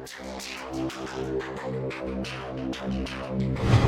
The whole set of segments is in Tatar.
Жизни. Аллилуйя, аллилуйя, аллилуйя.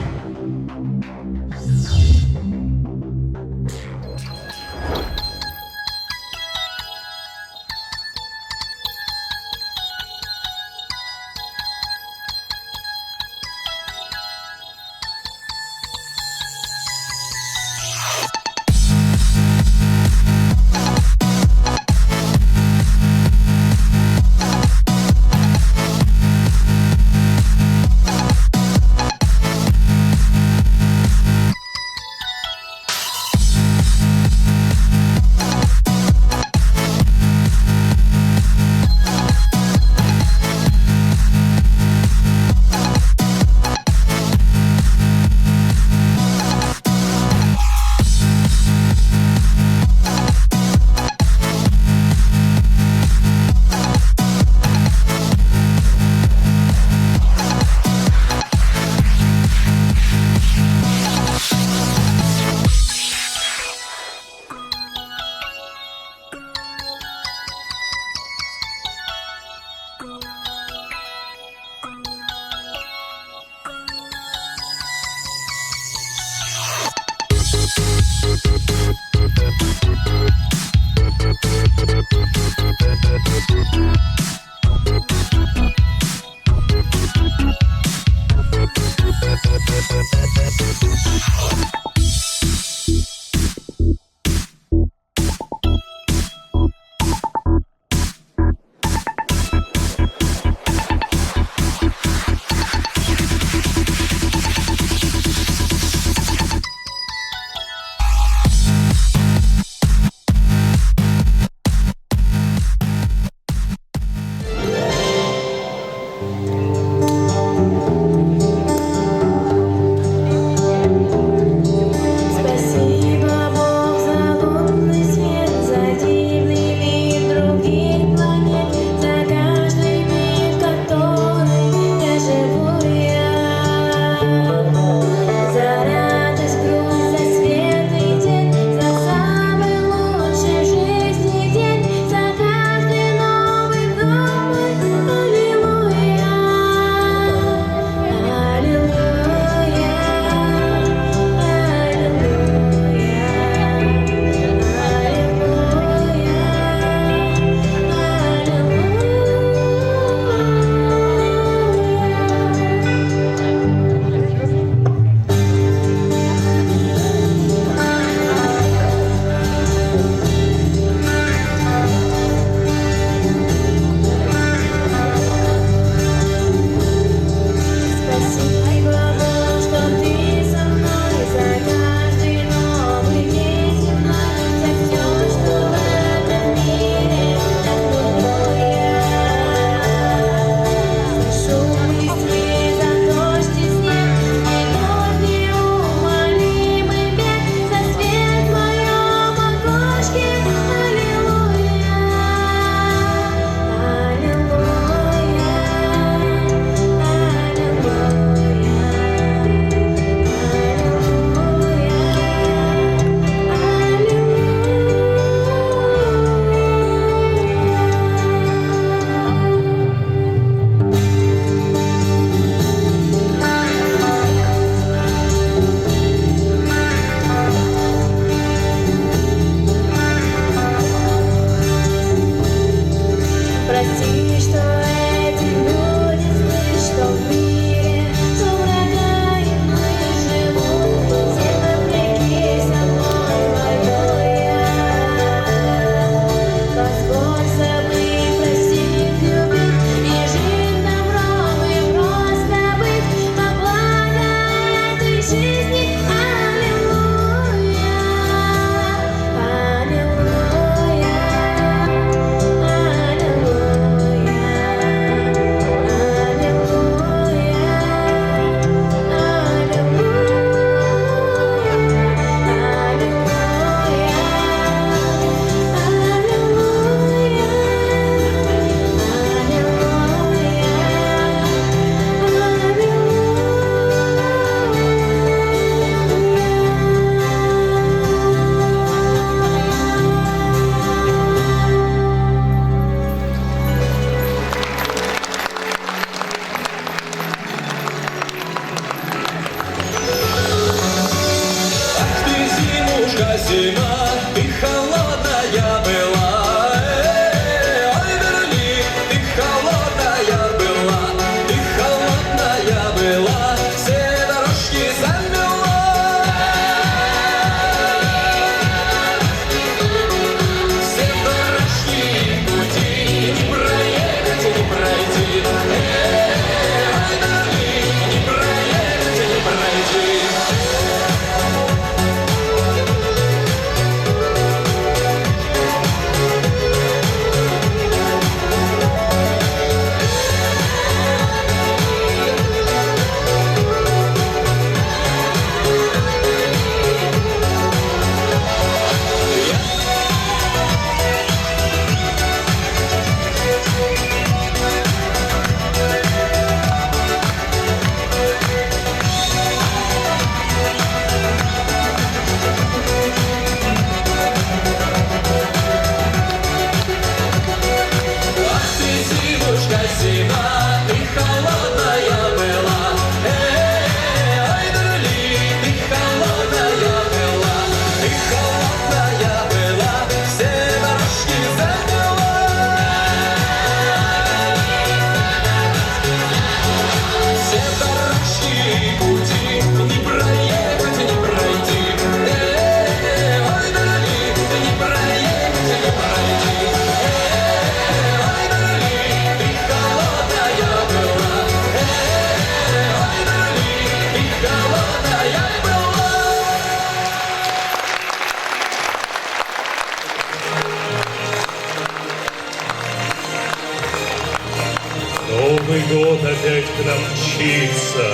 Новый год опять к нам мчится.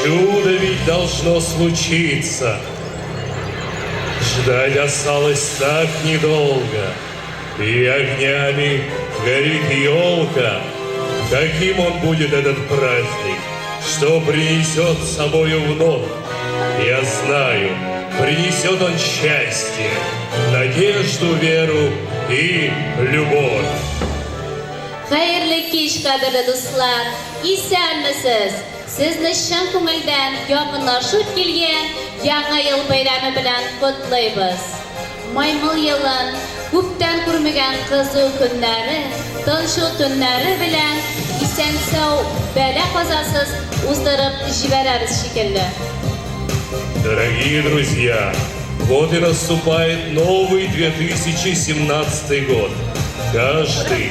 Чудо ведь должно случиться. Ждать осталось так недолго. И огнями горит елка. Каким он будет, этот праздник? Что принесет с собою вновь? Я знаю, принесет он счастье, надежду, веру и любовь. Хәерле кич, кадерле дуслар! Исәнмесез! Сезне чын күңелдән якынлашып килгән Яңа ел бәйрәме белән котлыйбыз. Маймыл елын күптән күрмәгән кызу көннәре, тынчу төннәре белән исән-сау, бәла-казасыз уздырып җибәрәбез шикелле. Дорогие друзья, вот и наступает новый 2017 год. Каждый,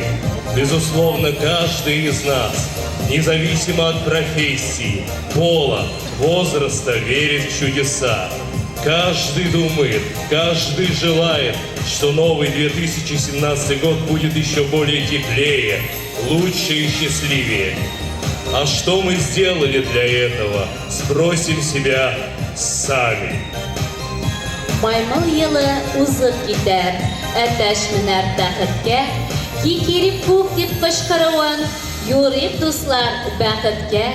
безусловно, каждый из нас, независимо от профессии, пола, возраста, верит в чудеса. Каждый думает, каждый желает, что новый 2017 год будет еще более теплее, лучше и счастливее. А что мы сделали для этого? Спросим себя сами. Маймыл елы узып китәр, әтәч менәр тәхеткә, Кикирикук дип кычкыруын юрыйк, дуслар, бәхеткә.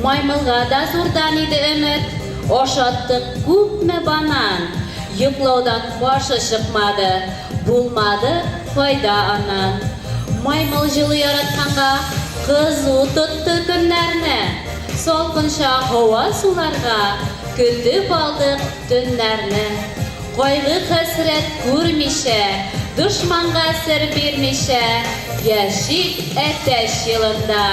Маймылга да зурдан иде өмет, ашаттык күпме банан. Йоклаудан башы чыкмады, булмады файда аннан. Маймыл җылы яратканга кызу тотты көннәрне. Салкынча һава суларга көтеп алдык төннәрне. Кайгы-хәсрәт күрмичә, дошманга сер бирмичә яшик әтәч елында.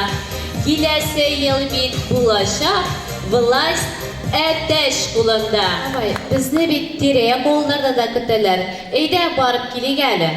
Киләсе ел бит булачак власть әтәч кулында. Бабай, безне бит тирә-як авылларда да көтәләр. Әйдә, барып килик әле.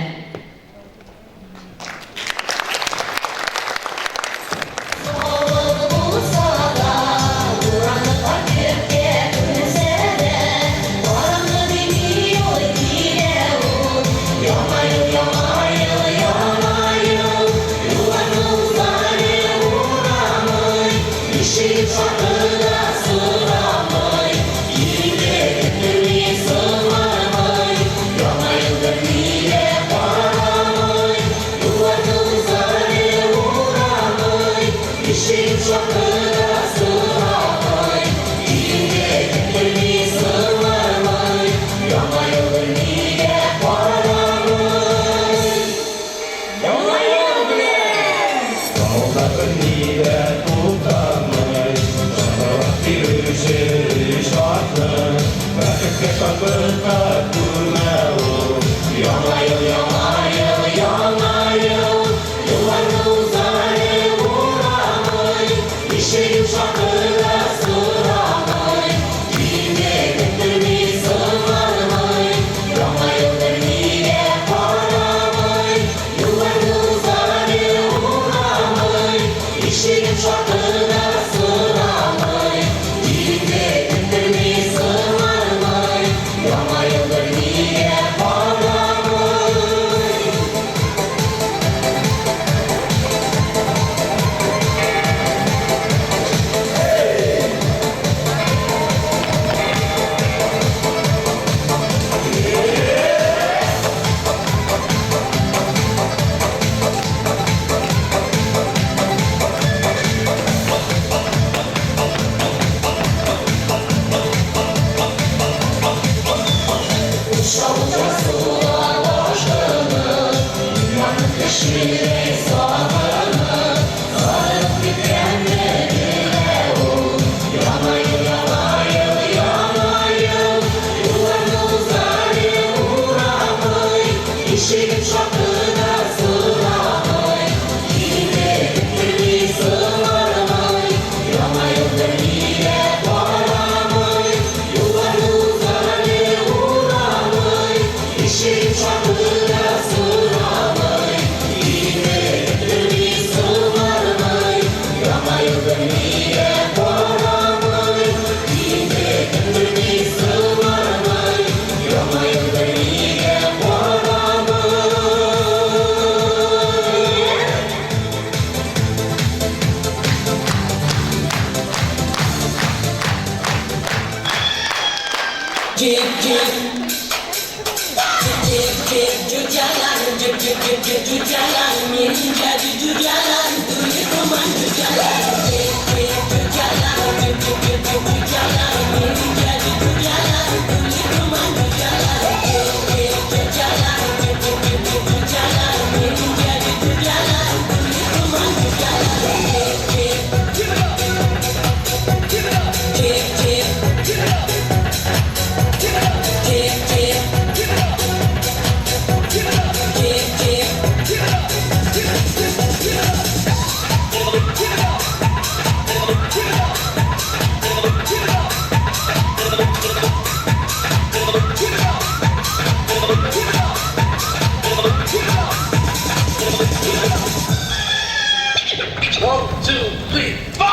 One, two, three, four!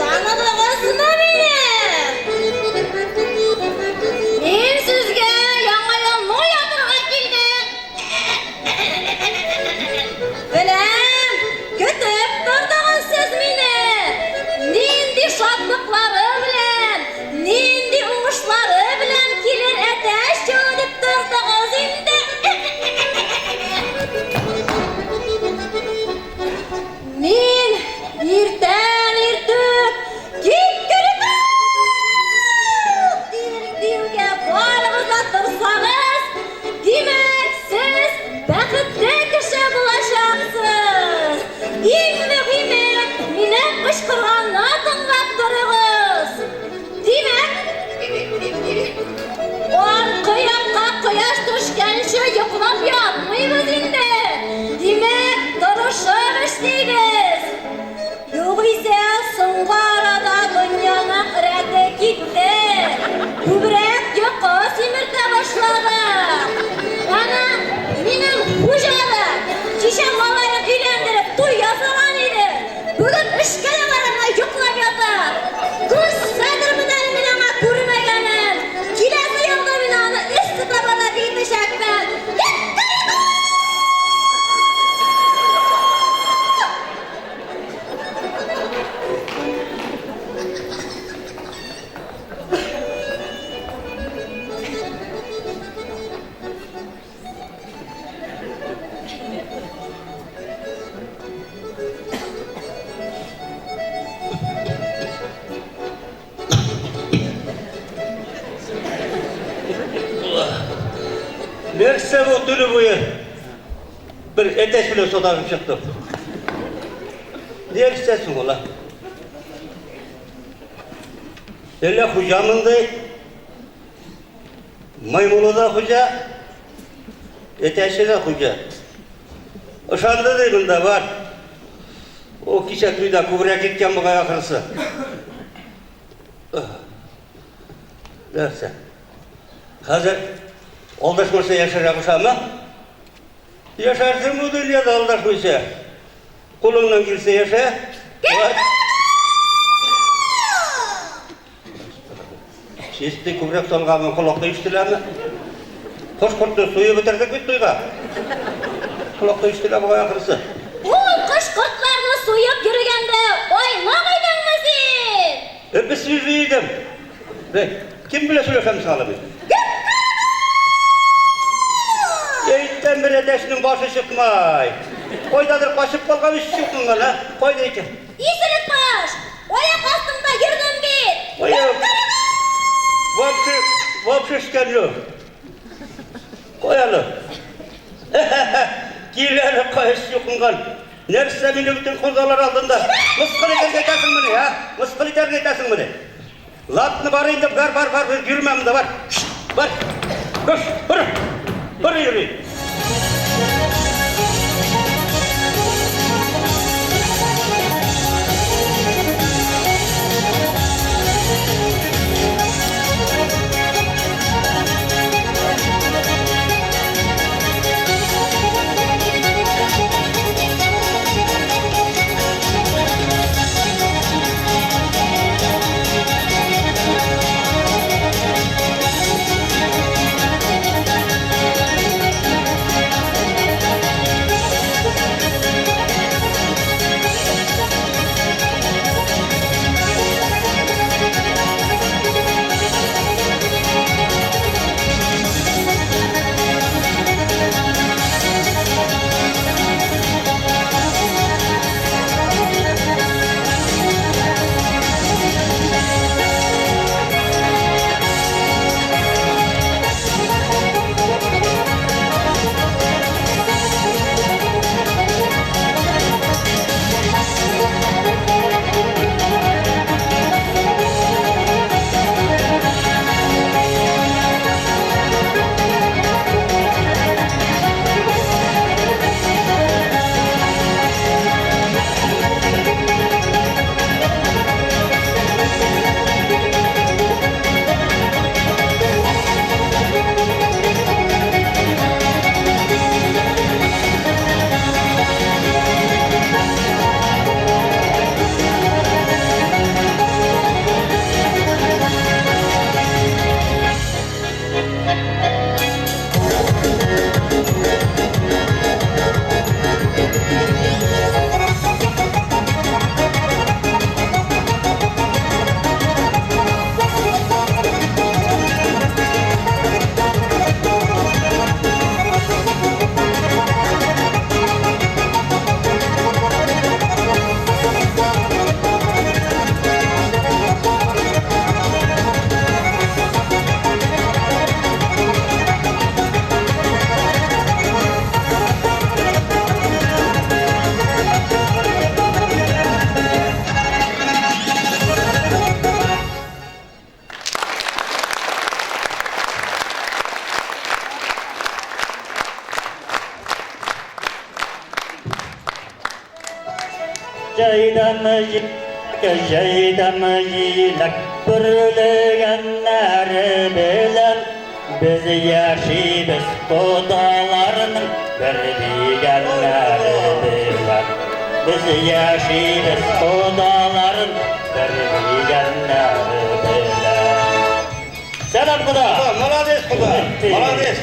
Таныдыгызмы мине? Мин сезгә яңа елны ятырга килдем. Беләм, көтеп тордыгыз сез мине. Нинди шатлыклары белән, нинди уңышлары белән килер әтәч елы дип тордыгыз инде. Мин иртән иртүк киккерекүк диюгә барыгыз да торсагыз, димәк, сез бәхетле кеше булачаксыз. Иң мөһиме, минем кычкырганны тыңлап торыгыз. Димәк, аркы якка кояш төшкәнче йоклап ятмыйбыз инде. Димәк, тырышып эшлибез. Югыйсә, соңгы арада дөньяның рәте китте. Күбрәк йокы симертә башлады. Ана, минем хуҗа да кичә малаен өйләндереп туй ясаган иде. Бүген эшкә дә барырга йоклап ята. Күз хәзер әле мин аңа күрмәгәнен. Киләсе елда мин аны өсте табана биетәчәкмен. Нәрсә бу төне буе бер әтәч белән саташып чыктым. Нәрсә соң ул? Әллә хуҗа мондый? Маймылы да хуҗа. Әтәче дә хуҗа. Ышанды ди монда бар. Ул кичә туйда күбрәк киткән бугай ахрысы. Нәрсә? Хәзер алдашмаса яшәргә кушамы? Яшәрсең бу дөньяда алдашмыйча. Кулыңнан килсә яшә. Чистый күбрәк салганмын, колакта ишетеләме? Кош-кортны суеп бетердек бит туйга. Колакта ишетелә бугай ахрысы. Ул кош-кортларны суеп йөргәндә айлак идеңме син? Эпи свежий идем. Кем белән сөйләшәм соң әле мин? Әйттем бер әтәчнең башы чыкмай. Кайдадыр качып калган өч чукынган, а? Кайда икән? Исерек баш! Аяк астыңда йөрдем бит! Аяк. Вообще, вообще эшкән юк. Кой әле. Кил әле, кайсы чукынган. Нәрсә мине бөтен кодалар алдында мыскыл итәргә итәсеңмени, а? Мыскыл итәргә итәсеңмени? Ладно, бар инде, бар, бар, бар, йөрмә монда, бар. Бар. Көш, бар. Бар йөри. Җәйдәме җиләк бөрлегәннәре белән без яшибез кодаларның бер дигәннәре белән. Без яшибез кодаларның бер дигәннәре белән. Сәлам, кода! Молодец, кода! Молодец!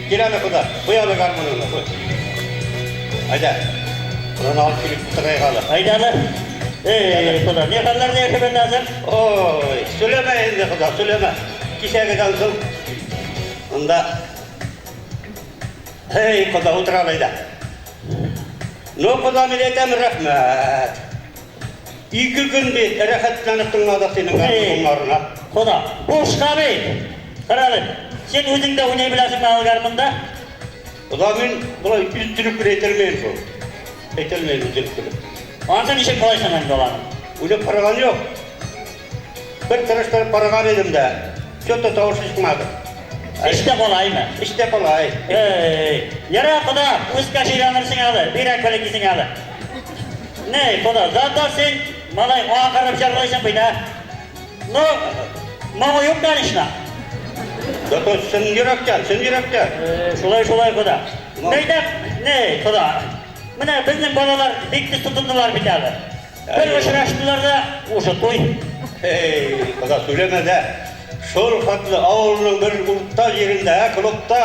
Кил әле, кода. Куй әле гармуныңны, куй. Әйдә. Коданы алып килеп утырыйк әле. Әйдә әле. Эй, кода, ни хәлләрдә яшәгән хәзер? Ой, сөйләмә инде, кода, сөйләмә. Кичәгедән соң монда. Эй, кода, утыр әле, әйдә. Ну, кода, мин әйтәм, рәхмәт. Ике көн бит рәхәтләнеп тыңладык синең гармуныңнарына. Кода, бушка бит. Кара әле, син үзең дә уйный беләсеңме ал гармунда? Кода, мин болай өздереп кенә әйтәлмәйм шул. Әйтәлмәйм өздереп кенә. Анысы ничек карыйсың инде аларны? Уйлап караган юк. Бер тырыштырып караган идем дә, что-то тавышы чыкмады. Эштә калаймы? Эштә калай. Эй, яра, кода, үскәч өйләнерсең әле, бигрәк бәләкисең әле. Не, кода, зато син, малай, акырып җырлыйсың бит, ә? Ну, моңы юк, конечно. Зато чын йөрәктән, чын йөрәктән. Шулай, шулай, кода. Мәйтәм, не, кода, менә безнең балалар бик тиз тотындылар бит әле. Бер очраштылар да, уже туй. Эй, кода, сөйләмә дә. Шул хәтле авылның бер урта җирендә, клубта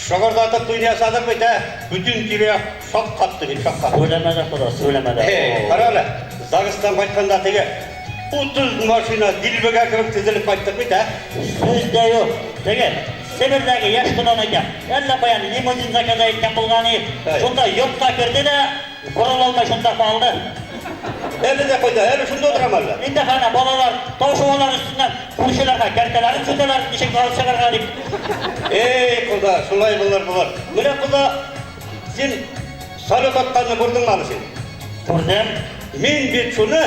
шыгырдатып туй ясадык бит, ә. Бөтен тирә-як шаккатты бит, шаккатты. Сөйләмә дә, кода, сөйләмә дә. Эй, кара әле, ЗАГСтан кайтканда теге 30 машина дилбегә кебек тезелеп кайттык бит, ә. Сүз дә юк. Теге, Себердәге яшь коданы әйтәм. Әллә каян лимузин заказа иткән булган и. Шунда йортка керде дә, борыла алмый шунда калды. Әле дә кайда, әле шунда утырам әллә? Инде хәнә балалар тау шуалар өстеннән күршеләргә кәртәләрен сүтәләр, ничек алып чыгарга дип. Эй, кода, шулай булыр, булыр. Менә кода, син салют атканны күрдеңме әле син? Күрдем. Мин бит шуны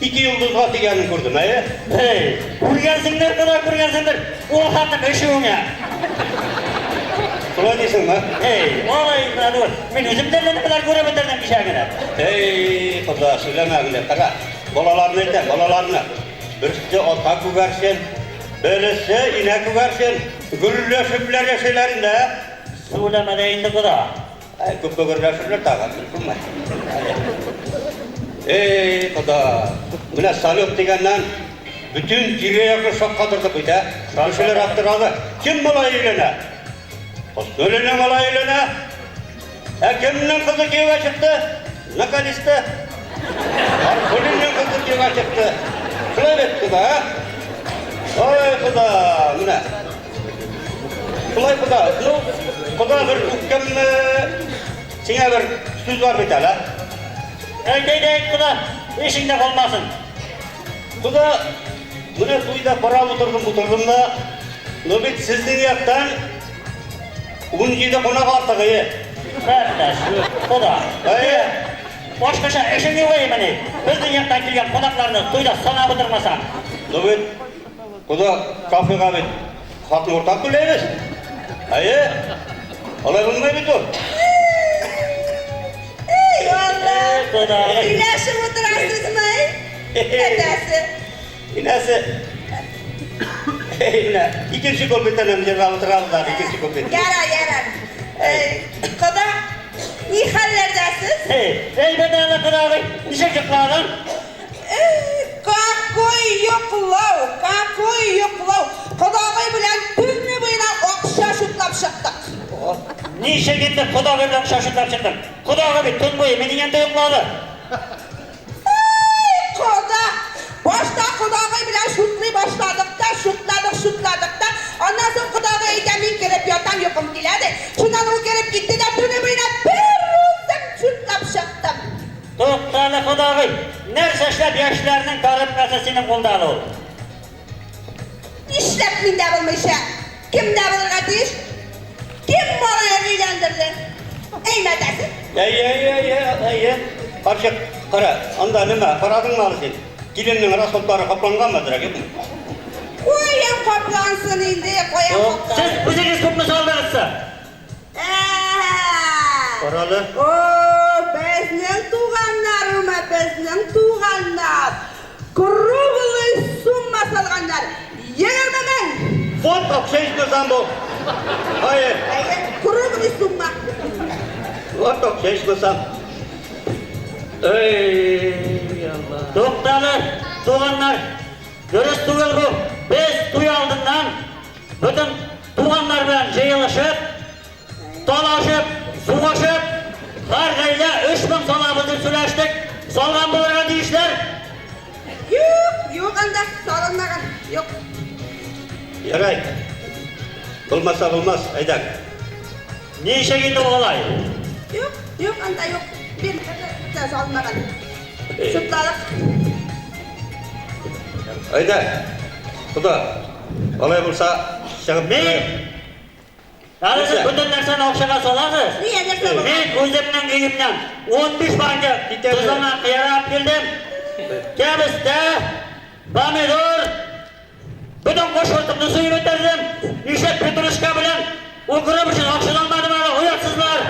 ике йолдызга тигәнен күрдем, әйе? Эй, күргәнсеңдер, кода, күргәнсеңдер. Ул хатның өшүеңә. Шулай дисеңме? Эй, алай гына түгел. Мин үзем дә әллә ниләр күреп бетердем кичә генә. Эй, кода, сөйләмә генә, кара. Балаларны әйтәм, балаларны. Берсе ата күгәрчен, берсе инә күгәрчен. Гөрләшепләр яшиләр инде, ә? Сөйләмә дә инде, кода. Әй, күпме гөрләшерләр тагын, белмим. Эй, кода, менә салют дигәннән бөтен тирә-якны шаккатырдык бит, ә? Кешеләр аптырады. Кем малай өйләнә? Хөснуллинның малае өйләнә. Ә кемнең кызы кияүгә чыкты? Наконец-то. Аркулинның кызы кияүгә чыкты. Шулай бит, кода, а? Ой, кода, менә. Шулай, кода. Ну, кода бер үпкәмме? Сиңа бер сүз бар бит әле, а? Әйт, әйт, әйт, кода, эшеңдә калмасын. Кода, менә туйда карап утырдым, утырдым да, но бит сезнең яктан 17 кунак артык, әйе. Хәттәш, кода. Әйе. Башкача эшең юк әймени. Безнең яктан килгән кунакларны туйда санап утырмасаң. Но бит, кода, кафега бит хатын уртак түләйбез. Әйе. Алай булмый бит ул. Эй, Алла! Кода. Сөйләшеп утырасызмы? Әтәсе. Инәсе. Эй, менә, икенче куплеттан һәм җырлап утырабыз әле, икенче куплет. Ярар, ярар. Эй, кода, ни хәлләрдәсез? Эй, әйбәт әле, кодагый. Ничек йокладың? Эй, какой йоклау, какой йоклау. Кодагый белән төне буена акча чутлап чыктык. Ничек инде кодагый белән акча чутлап чыктың? Кодагый бит төн буе минем янда йоклады. Әй, кода! Башта кодагый белән шутлый башладык та, шутладык, шутладык та. Аннан соң кодагый әйтә, мин кереп ятам, йокым килә ди. Шуннан ул кереп китте дә, төне буена бер үзем шутлап чыктым. Тукта әле, кодагый, нәрсә эшләп яшьләрнең коробкасы синең кулда әле ул? Нишләп миндә булмыйча? Кемдә булырга тиеш? Кем малаен өйләндерде? Әй, мәтәсе! Әйе, әйе, әйе, әйе. Карчык, кара, анда нема, карадыңмы әле син? Киленнең расходлары капланганмы, әзрәк, юкмы? Каян каплансын инде, каян каплансын? Сез үзегез күпме салдыгыз соң? Ә-ә-ә! Карале. О, безнең туганнарымы, безнең туганнар! Круглый сумма салганнар! 20 мең! Вот акча ичмасам бу. Хәер. Әйе, круглый сумма. Вот акча ичмасам. Эй, Алла. Туктале, туганнар. Дөрес түгел бу. Без туй алдыннан бөтен туганнар белән җыелышып, талашып, сугышып, һәр гаилә 3000 салабыз дип сөйләштек. Салган булырга тиешләр. Юк, юк анда, салынмаган, юк. Ярай. Булмаса булмас, әйдә. Ничек инде ул алай? Юк, юк анда юк. Бер дә салынмаган. Шутладык. Әйдә. Кода. Алай булса, чыгып Мин Әле сез бөтен нәрсәне акчага саласыз. Нигә нәрсә булган? Мин үземнең өемнән 15 банка тозланган кыяр алып килдем. Кәбестә, помидор, бөтен Бөтен кош-кортымны суеп бетердем. Нишләп петрушка белән укроп өчен акча алмадым әле, оятсызлар.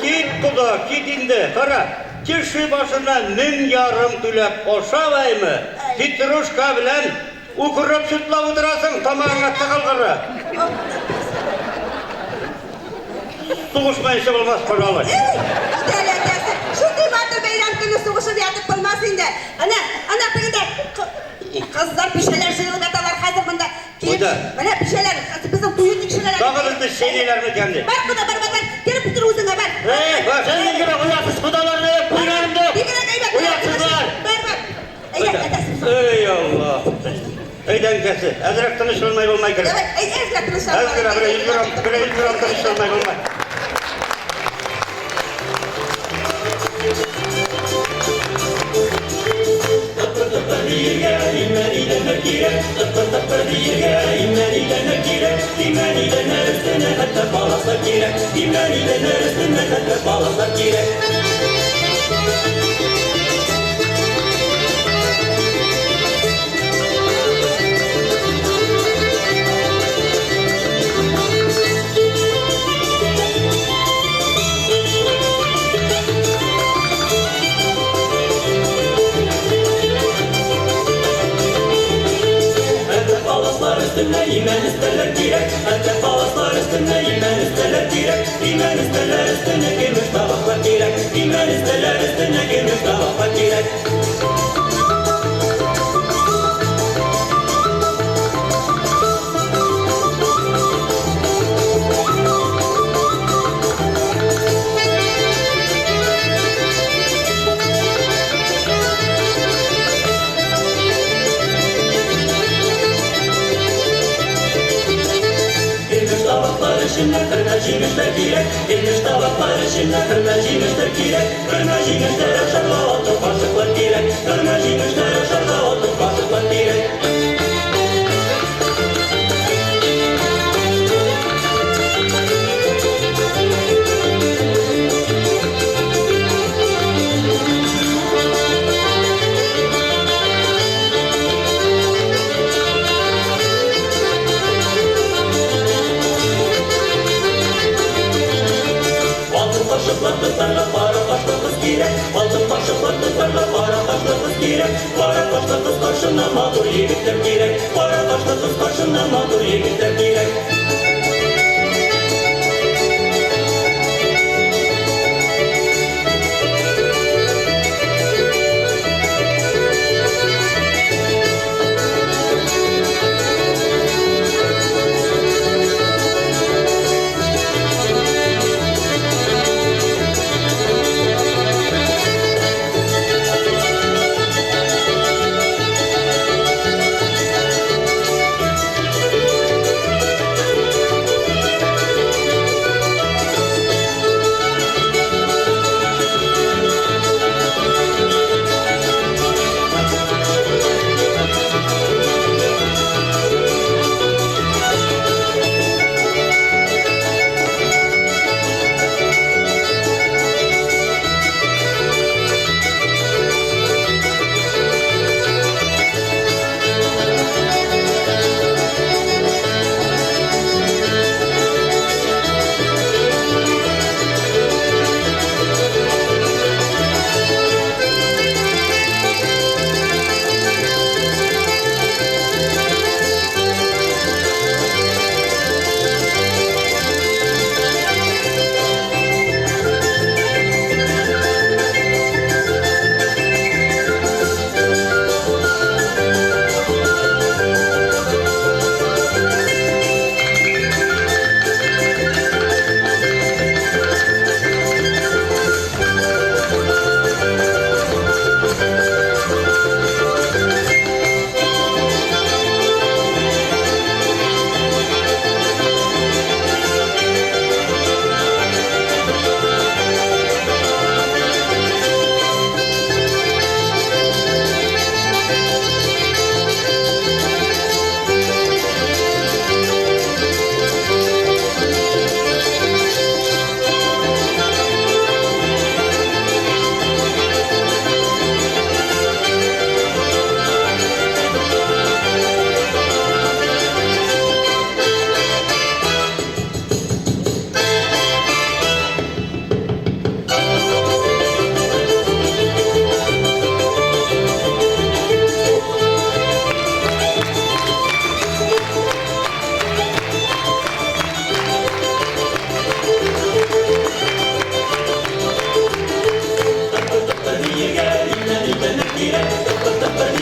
Кит, кода, кит инде. Кара, кеше башына 1500 түләп ашамаймы? Петрушка белән укроп чутлап утырасың, тамагыңа тыгылгыры. Сугышмаенча булмас, пожалуй. Эй, кит әле, әтәсе. Шундый матур бәйрәм көне сугышып ятып булмас инде. Әнә, әнә тегендә кызлар, пишәләр җыелып яталар хәзер монда. Килеп, Кайда? менә пишәләр, хәзер безнең туен тикшерәләр. Тагы безне чәйниләрме икән ди. Бар, кода, бар, бар, бар. Кереп утыр үзеңә, бар. Эй, Бар. сезнең кебек оятсыз кодаларны күргәнем дә юк. Бигрәк әйбәт. Оятсызлар. Бар, бар. Әйдә, әтәсе. Эй, Алла. Әйдә, әнкәсе, әзрәк тынычланмай булмай кереп. Давай, әйдә, әзрәк тынычланып. Әз генә, бер 100 грамм, бер 100 грамм тынычланмай булмай.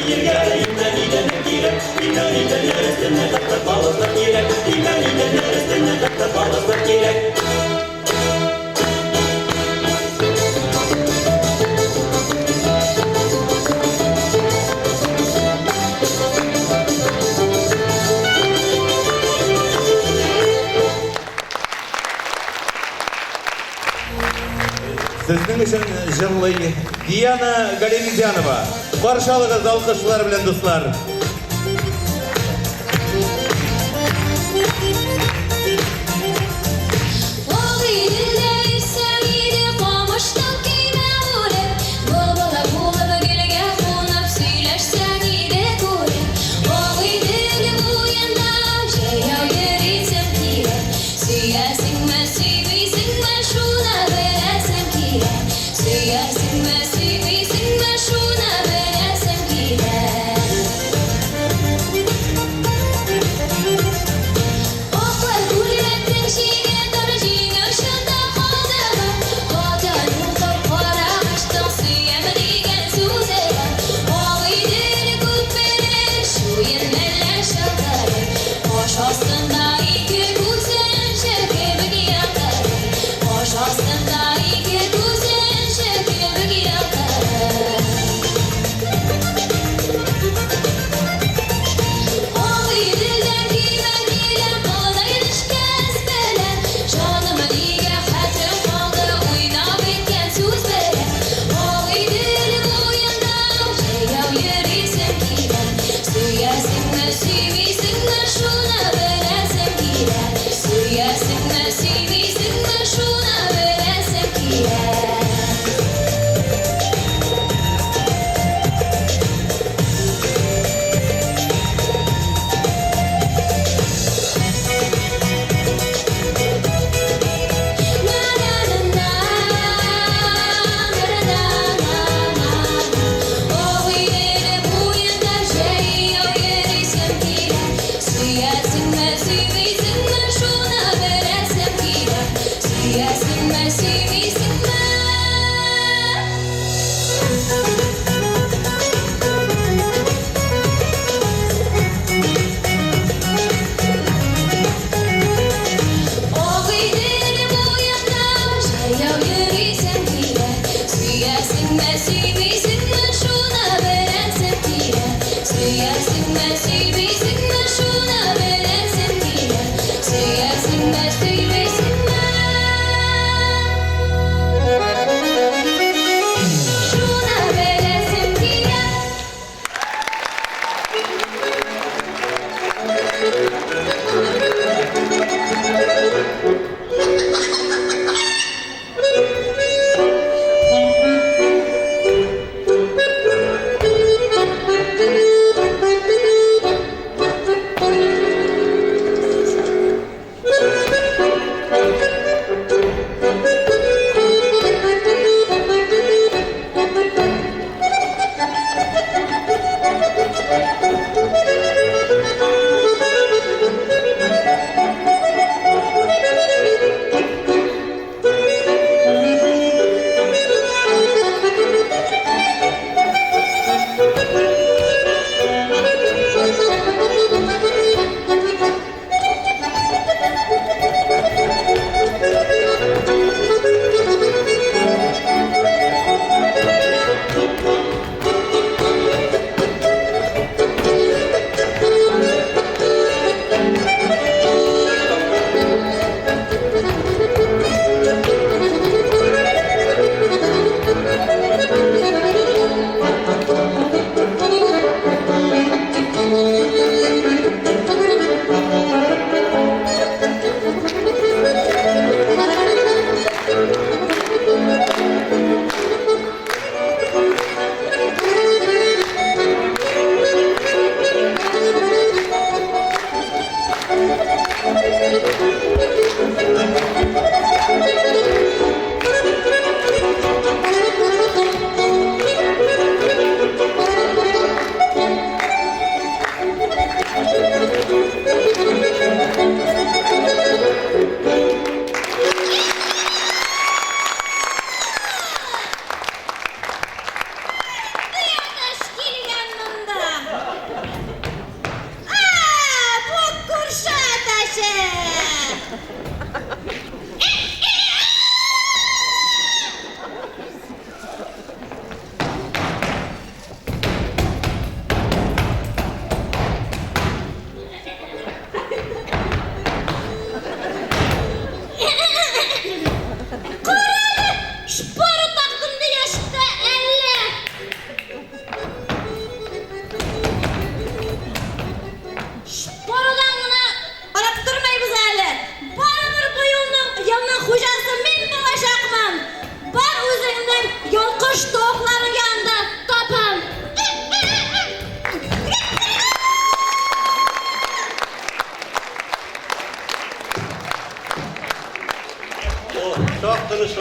биергә, Имән идәнне кирәк, Имән идәннәр өстенә такта паласлар кирәк, Имән идәннәр өстенә такта паласлар кирәк. Сезнең өчен җырлый Диана Галимзянова. Каршы алыгыз алкышлар белән, дуслар.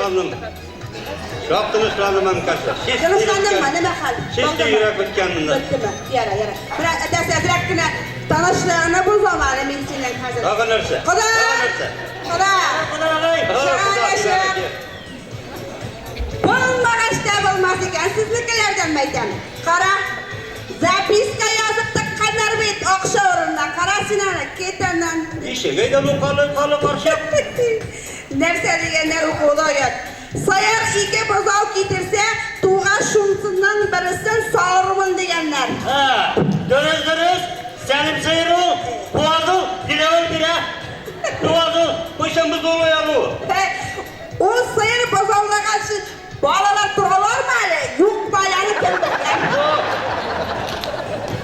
Тынычландым. Шап тынычландым, әнкәсе. Тынычландыңмы? Нәмә хәл? Чистый йөрәк беткән монда. Беттеме? Яра, яра. Менә әтәсе әзрәк кенә тынычлыгыңны бозам әле мин синең хәзер. Тагы нәрсә? Кода! Тагы нәрсә? Кода! Кодагый! Чыгар, Булмагач та булмас икән, сезнекеләрдән мәйтәм. Кара, записка язып тыкканнар бит акча урынына. Кара син аны, кит аннан. Ничек әйдә бу калы калы карчык? Нәрсә дигәннәр укуда оят. Сыер ике бозау китерсә, тугач шунсыннан берсен савырмын дигәннәр. Һа, дөрес, дөрес. Сәлим сыер ул, буаз ул, диләвер бирә. Буаз ул. Кайчан бозаулый алу? Ул сыер бозаулаганчы балалар торалармы әле? Юкмы әле, аны кем белә?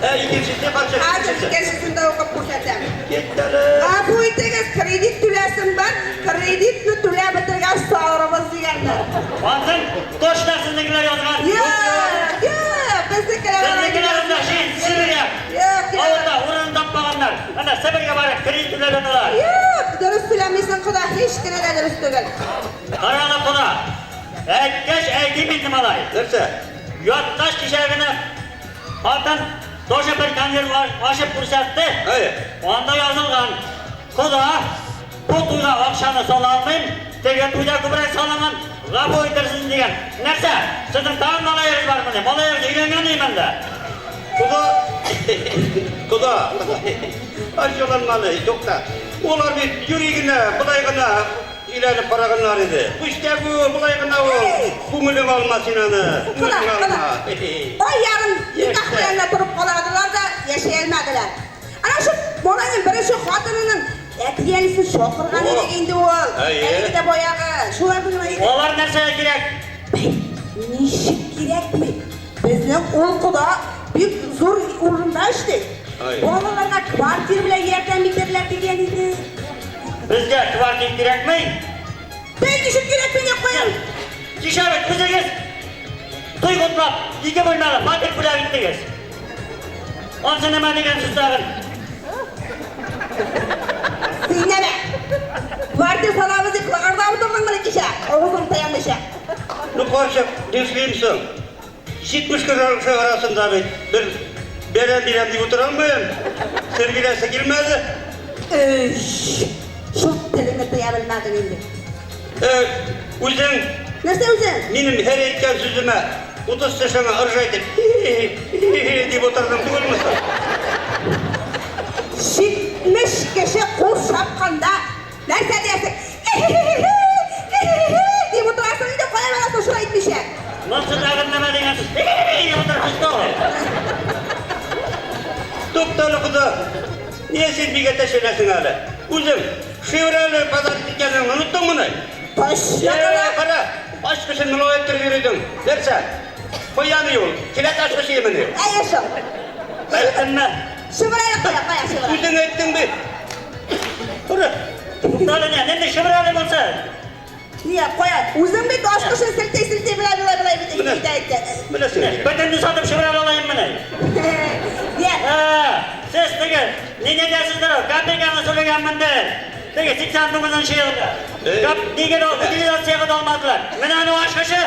Ә, икенчесе карчык, Хәзер икенчесе. икенчесен дә укып күрсәтәм. Кит әле. Гафу итегез, кредит түләсем бар, кредитны түләп бетергәч савырбыз дигәннәр. Ансын точно сезнекеләр язган. Юк, юк, безнекеләр алай Безнекеләр анда шин, Себергә. Юк, юк. Авылда урын тапмаганнар. Анда Себергә барып кредит түләп яталар. Юк, дөрес сөйләмисең, кода, һич кенә дә дөрес түгел. Кара аны, кода. Әйткәч, әйтим инде, малай. Нәрсә? Яткач кичә генә хатын тоже бер конверт ачып күрсәтте. Әйе. Анда язылган: Кода, бу туйга акчаны сала алмыйм, теге туйда күбрәк салынган, гафу итәрсез дигән. Нәрсә? Сезнең тагын малаегыз бармыни? Малаегыз өйләнгән дим анда. Кода, кода, ачуланманы, тукта. Улар бит юри генә, болай гына өйләнеп караганнар иде. Пүчтәк ул, болай гына ул. Күңелең алма син аны. Кода, Күңелең кода. алма. Ай ярым никах белән дә торып каладылар да яшәй алмадылар. Ана шул малайның беренче хатынының әти-әнисен чакырган идек инде ул. Әйе. Әлеге дә баягы. Шулар гына иде. Алар нәрсәгә кирәк? Бәй, ничек кирәкми? Безнең ул кода бик зур урында эшли. Әйе. Балаларга квартира белән ярдәм итәрләр дигән иде. Безгә квартира кирәкми. Бәй, ничек кирәкми дип куям. Кичә бит үзегез туй котлап, ике бүлмәле фатир бүләк иттегез. Ансы нәмә дигән сүз тагын? Син нәмә? Квартира салабыз дип лыгырдап утырдың менә кичә. Авызың таянмыйча. Ну, карчык, нишлим соң? 70 кеше арасында бит бер бәрәм бирәм дип утыра алмыйм. Сер бирәсе килмәде. Өш, шул телеңне тыя белмәдең инде. Э, үзең Нәрсә үзең? минем һәр әйткән сүземә 30 тешеңә ыржайтып дип утырдың түгелме соң? 70 кеше кул чапканда нәрсә диясең? Дип утырасың инде, кая барасың шулай әйтмичә? Монсы тагын нәмә дигән сүз? Дип утырасың түгел. Туктале, кода. Нигә син бик әтәчләнәсең әле? Үзең Шевроле подарить иткәнеңне оныттыңмыни? Точно Э, кода. кара, ачкычын миңа әйттереп йөридең. Нәрсә? Каян ул? Келәт ачкычы мени? Әйе шул. Әйттемме? Шевроле кая, кая Шевроле? Үзең әйттең бит. Кара. Туктале, не, нинди Шевроле булсын? Нигә, кая? Үзең бит ачкычын селтей-селтей белә белә белә бит Менә. әйтә әйтә. Беләсең. Бөтенне сатып Шевроле алайыммыни? Нигә? Ә, сез теге, ни диясездер, копейканы сөйләгәнмендер. Теге 89 елда. Эй. Кап нигә дә утилизациягә дә алмадылар. Менә аның ачкычы.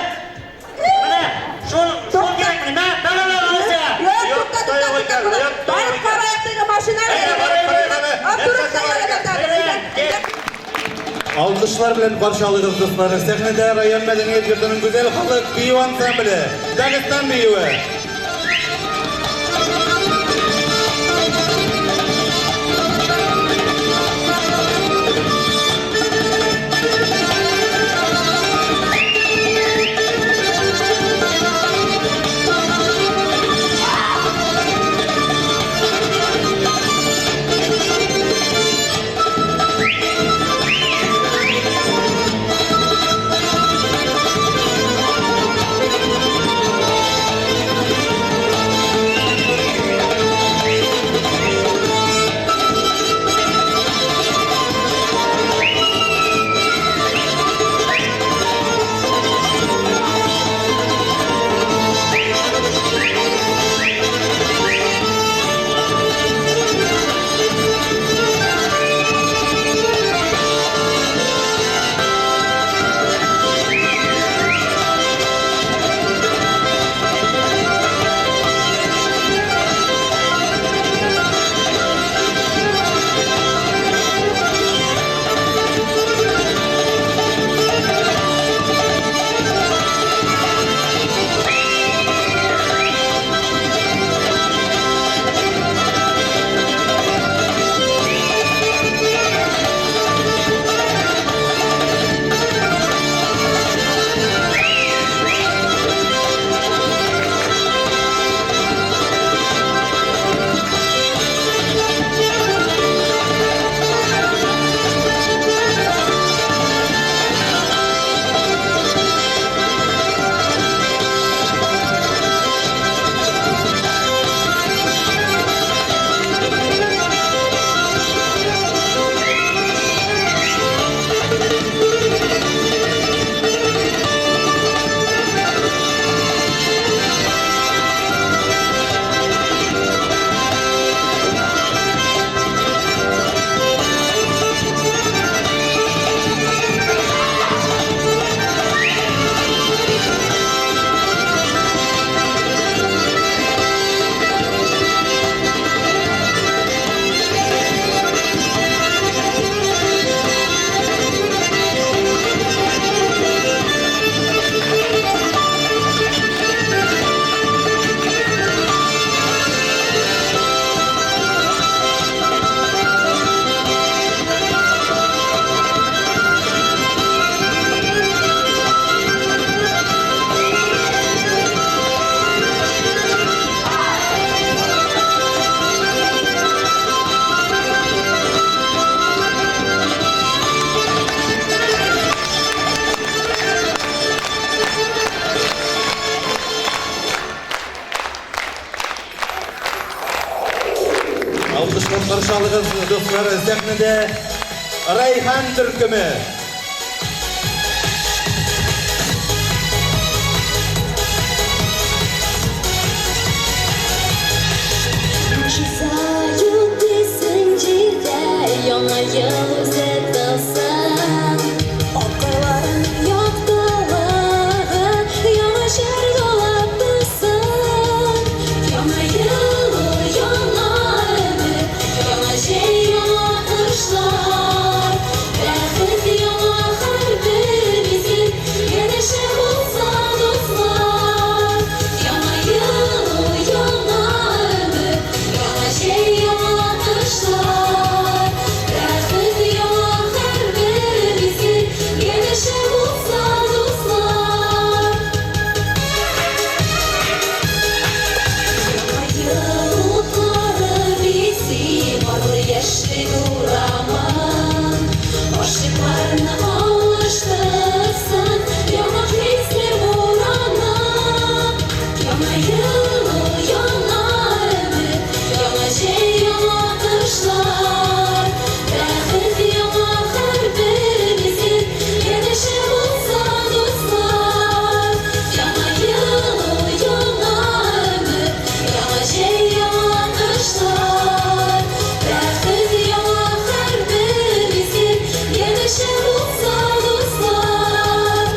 Менә шул шул кирәк менә. Бәләлә аласы. Юк, тукта, тукта, тукта, кода. Барып караек теге машинаны. Әйдә, барып карыйк әле. Торып Нәрсәсе та бар икән? әле. Алкышлар белән каршы алыгыз, дуслар. Сәхнәдә район мәдәният йортының гүзәл халык бию ансамбле, Дагыстан биюе. Алкышлап каршы алыгыз, дуслар, сәхнәдә Райхан төркеме. Могҗиза юк дисең җирдә, Яңа ел үзе тылсым. Акылларның яктылыгы Яңа җыр ялап тусын. Яңа ел ул яңа өмет, Яңа җәй, яңа кышлар. Бәхет яңа һәрбер мизгел, Янәшә булса дуслар. Яңа ел ул яңа өмет, Яңа җәй, яңа кышлар. Бәхет яңа һәрбер мизгел, Янәшә булса дуслар. Яңа ел утлары бизи матур яшьлек урамын. Гашыйкларны алыштырсын яңа хисләр бураны. Яңа ел ул яңа өмет, яңа җәй, яңа кышлар. Бәхет яңа һәрбер мизгел, янәшә булса дуслар. Яңа ел ул яңа өмет, яңа җәй, яңа кышлар. Бәхет яңа һәрбер мизгел, янәшә булса дуслар.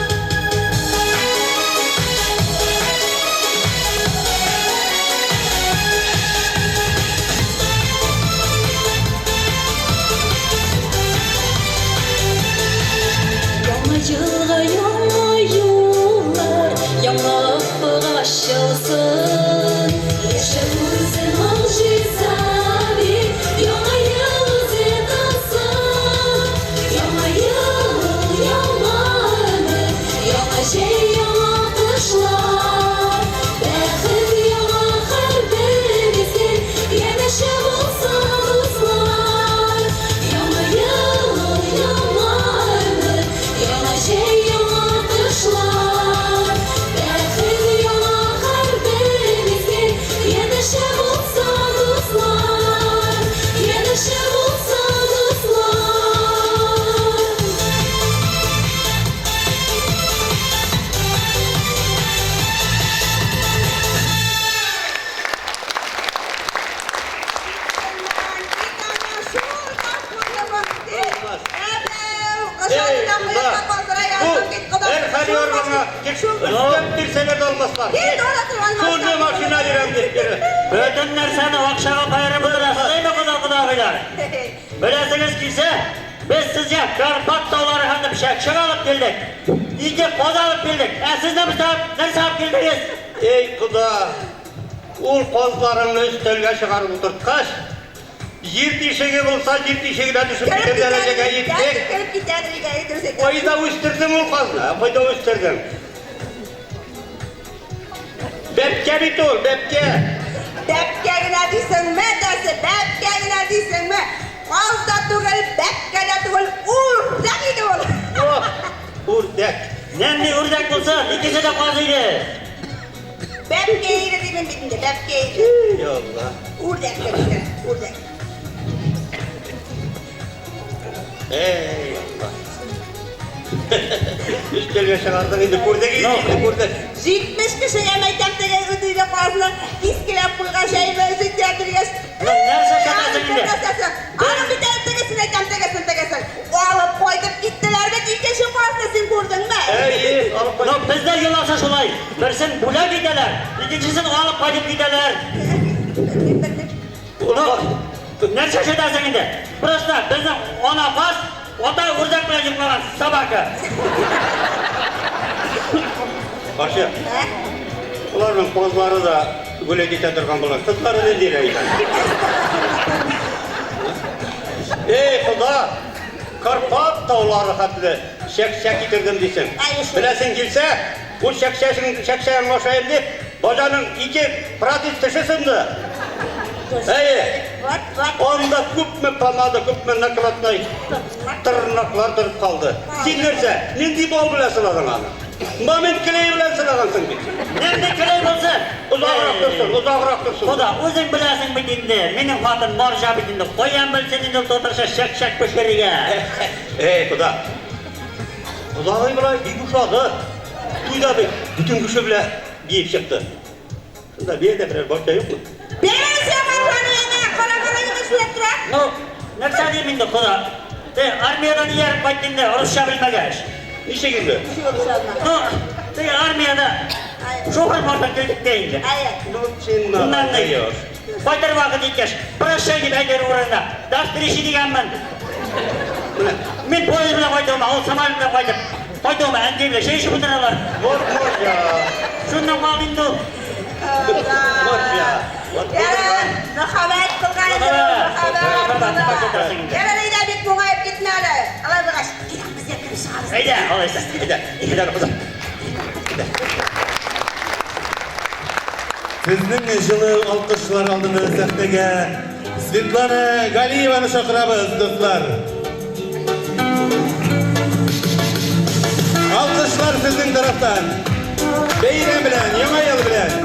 Яңа елга яңа юллар, яңа офык ачылсын. Яшәү үзе могҗиза бит, яңа ел үзе тылсым. Яңа ел ул яңа өмет, яңа җәй, яңа кышлар. Бәхет яңа һәрбер мизгел, янәшә булса дуслар. Яңа ел ул яңа өмет, яңа җәй, яңа кышлар. Бәхет яңа һәрбер мизгел, янәшә булса дуслар. Янәшә булса дуслар. Эй, куда? Бу, һәр яргыңа өстәп бирсәләр дә алмаслар. Шуны машина бирәм дип бирә. Бөтен нәрсәне акчага каерып бетерәсез, әйме кода-кодагыйлар? Беләсегез килсә, без сезгә Карпат таулары һәм чәкчәк алып килдек. Ике каз алып килдек. Ә сез нәрсә нәрсә алып килдегез? Эй, кода, ул казларыңны өстәлгә чыгарып утырткач, җир тишеге булса, җир тишегенә төшеп китәр дәрәҗәгә җиттек. Кереп китәдер икән, дөрес әйтәсең. Кайда үстердең ул казны? Кайда үстердең? Бәбкә бит ул, бәбкә. Бәбкә генә дисеңме, әтәсе, бәбкә генә дисеңме? Каз да түгел, бәбкә дә түгел, үрдәк иде ул. Ох, үрдәк. Нинди үрдәк булса, икесе дә каз иде. Бәбкә иде димен бит инде, бәбкә иде. Ey Allah. Үрдәк кебек, үрдәк. Ey Allah. Өстәлгә чыгардың инде күрдек инде күрдек. 70 кешегә мәктәптәге үтүле казны кискеләп куйган шәйме итә биргәч. Ну, нәрсә чатасың инде? Аның бит әле тегесен әйтәм, тегесен, тегесен. Алып кайтып киттеләр бит икенче казны син күрдеңме? Эй, алып Ну, бездә йоласы шулай. Берсен бүләк итәләр, икенчесен алып кайтып китәләр. Ну, нәрсә чатасың инде? Просто безнең ана каз, ата үрдәк белән йоклаган собака. Башы. Уларның казлары да гулять итә торган була. Кызлары ниндирәк икән? Эй, Худа! Карпат таулары хәтле чәк-чәк китердем дисең. Әй, шул. Беләсең килсә, ул чәкчәсен чәкчәген ашайым дип, баҗаның ике протез теше сынды. Әйе, Вот, вот. анда күпме помада, күпме накладной тырнаклар торып калды. Син нәрсә, нинди бал белән сыладың аны? Момент клей белән сынагансың бит. Нинди клей булсын? Озаграк торсын, озаграк торсын. Кода, үзең беләсең бит инде, минем хатын марҗа бит инде. Каян белсен инде ул татарча чәк-чәк пешерергә? Эй, кода. Кодагый болай бик ошады. Туйда бит бөтен кеше белән биеп чыкты. Шунда биергә берәр бакча юкмы? Бирәм сиңа марҗаны әнә, кара малай эшләп тора. Ну, нәрсә дим инде, кода? Ты армиядән ияреп кайт инде, русча белмәгәч. Ничек инде? Ну, ты армиядә шофер башын килдек тә инде. Ну, син Шуннан ни? даешь. Кайтыр вакыт җиткәч, прощай дип әйтер урынына, до встречи дигәнмен. Мин поезд белән кайтуыма, ул самолет белән кайтып, кайтуыма әнкәй белән чәй эчеп утыралар. Вот марҗа. Шуннан калды инде ул. Марҗа. Вот Ярар, мөхәббәт кылган инде ул, Мөхәббәт, мөхәббәт. мөхәббәт. Ярар, әйдә, бик моңаеп китмә әле. Алай булгач, әйдә, без дә кереп чыгабыз. Әйдә, алайса. Әйдә, әйдә, кызым. Сезнең җылы алкышлар алдында сәхнәгә Светлана Галиеваны чакырабыз, дуслар. Алкышлар сезнең тарафтан. Бәйрәм белән, Яңа ел белән.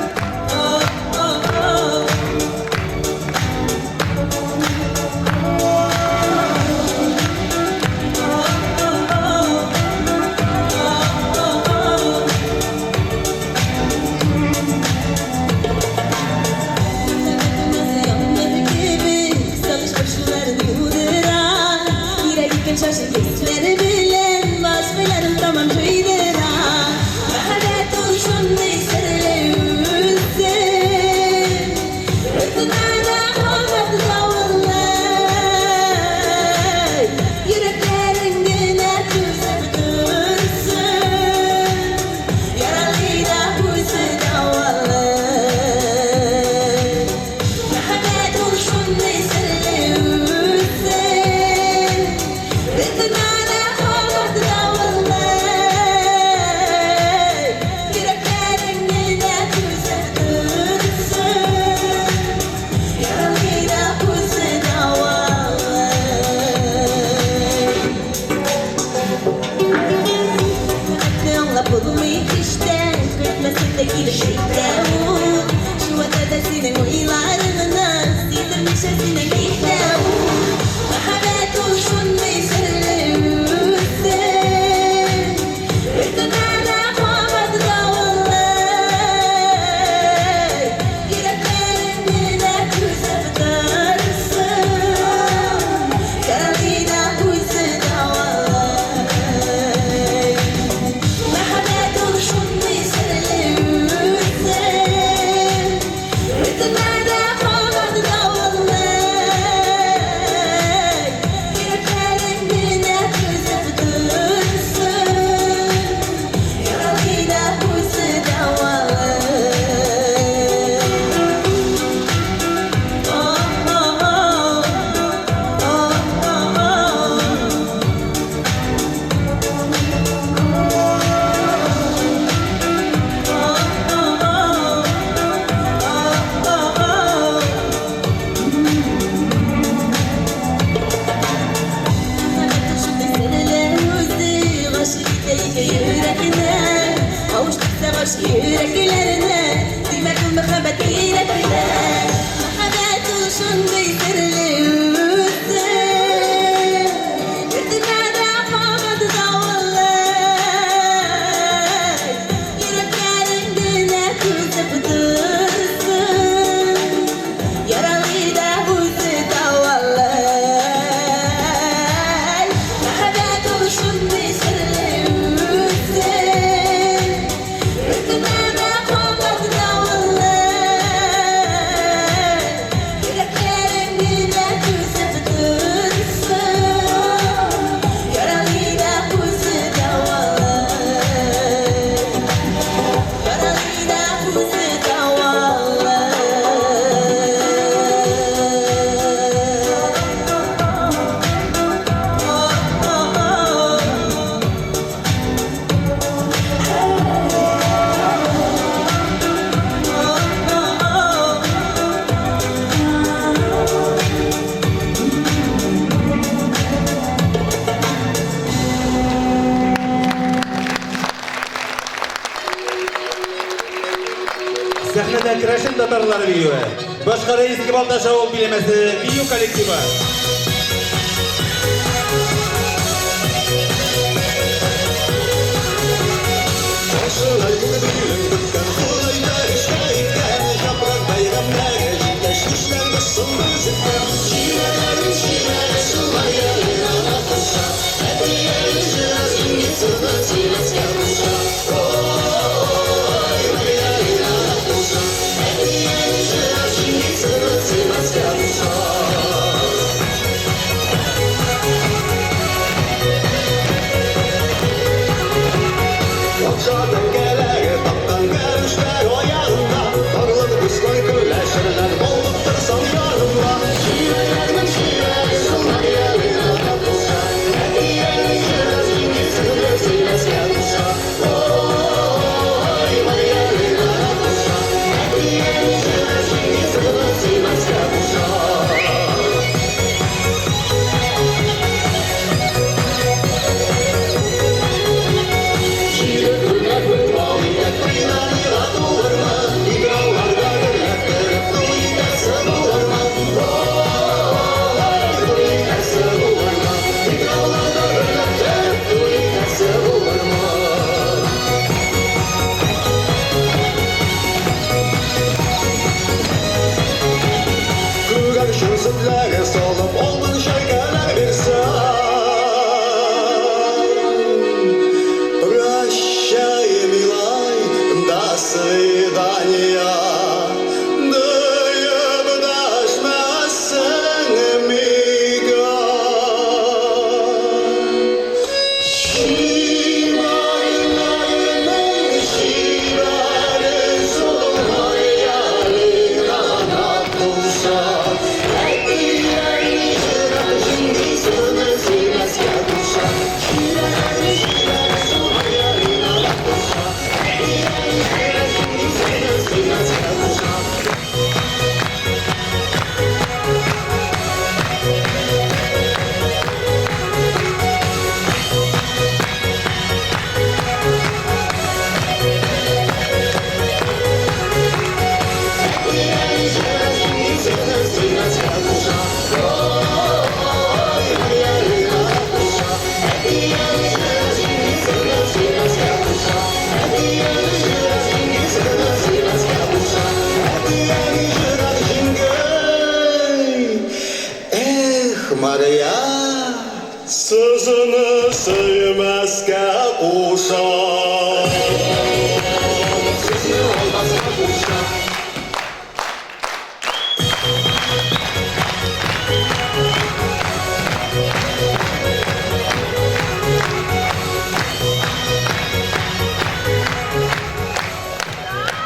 татарлары биюе. Башкара Иске Балтач авыл биләмәсе бию коллективы.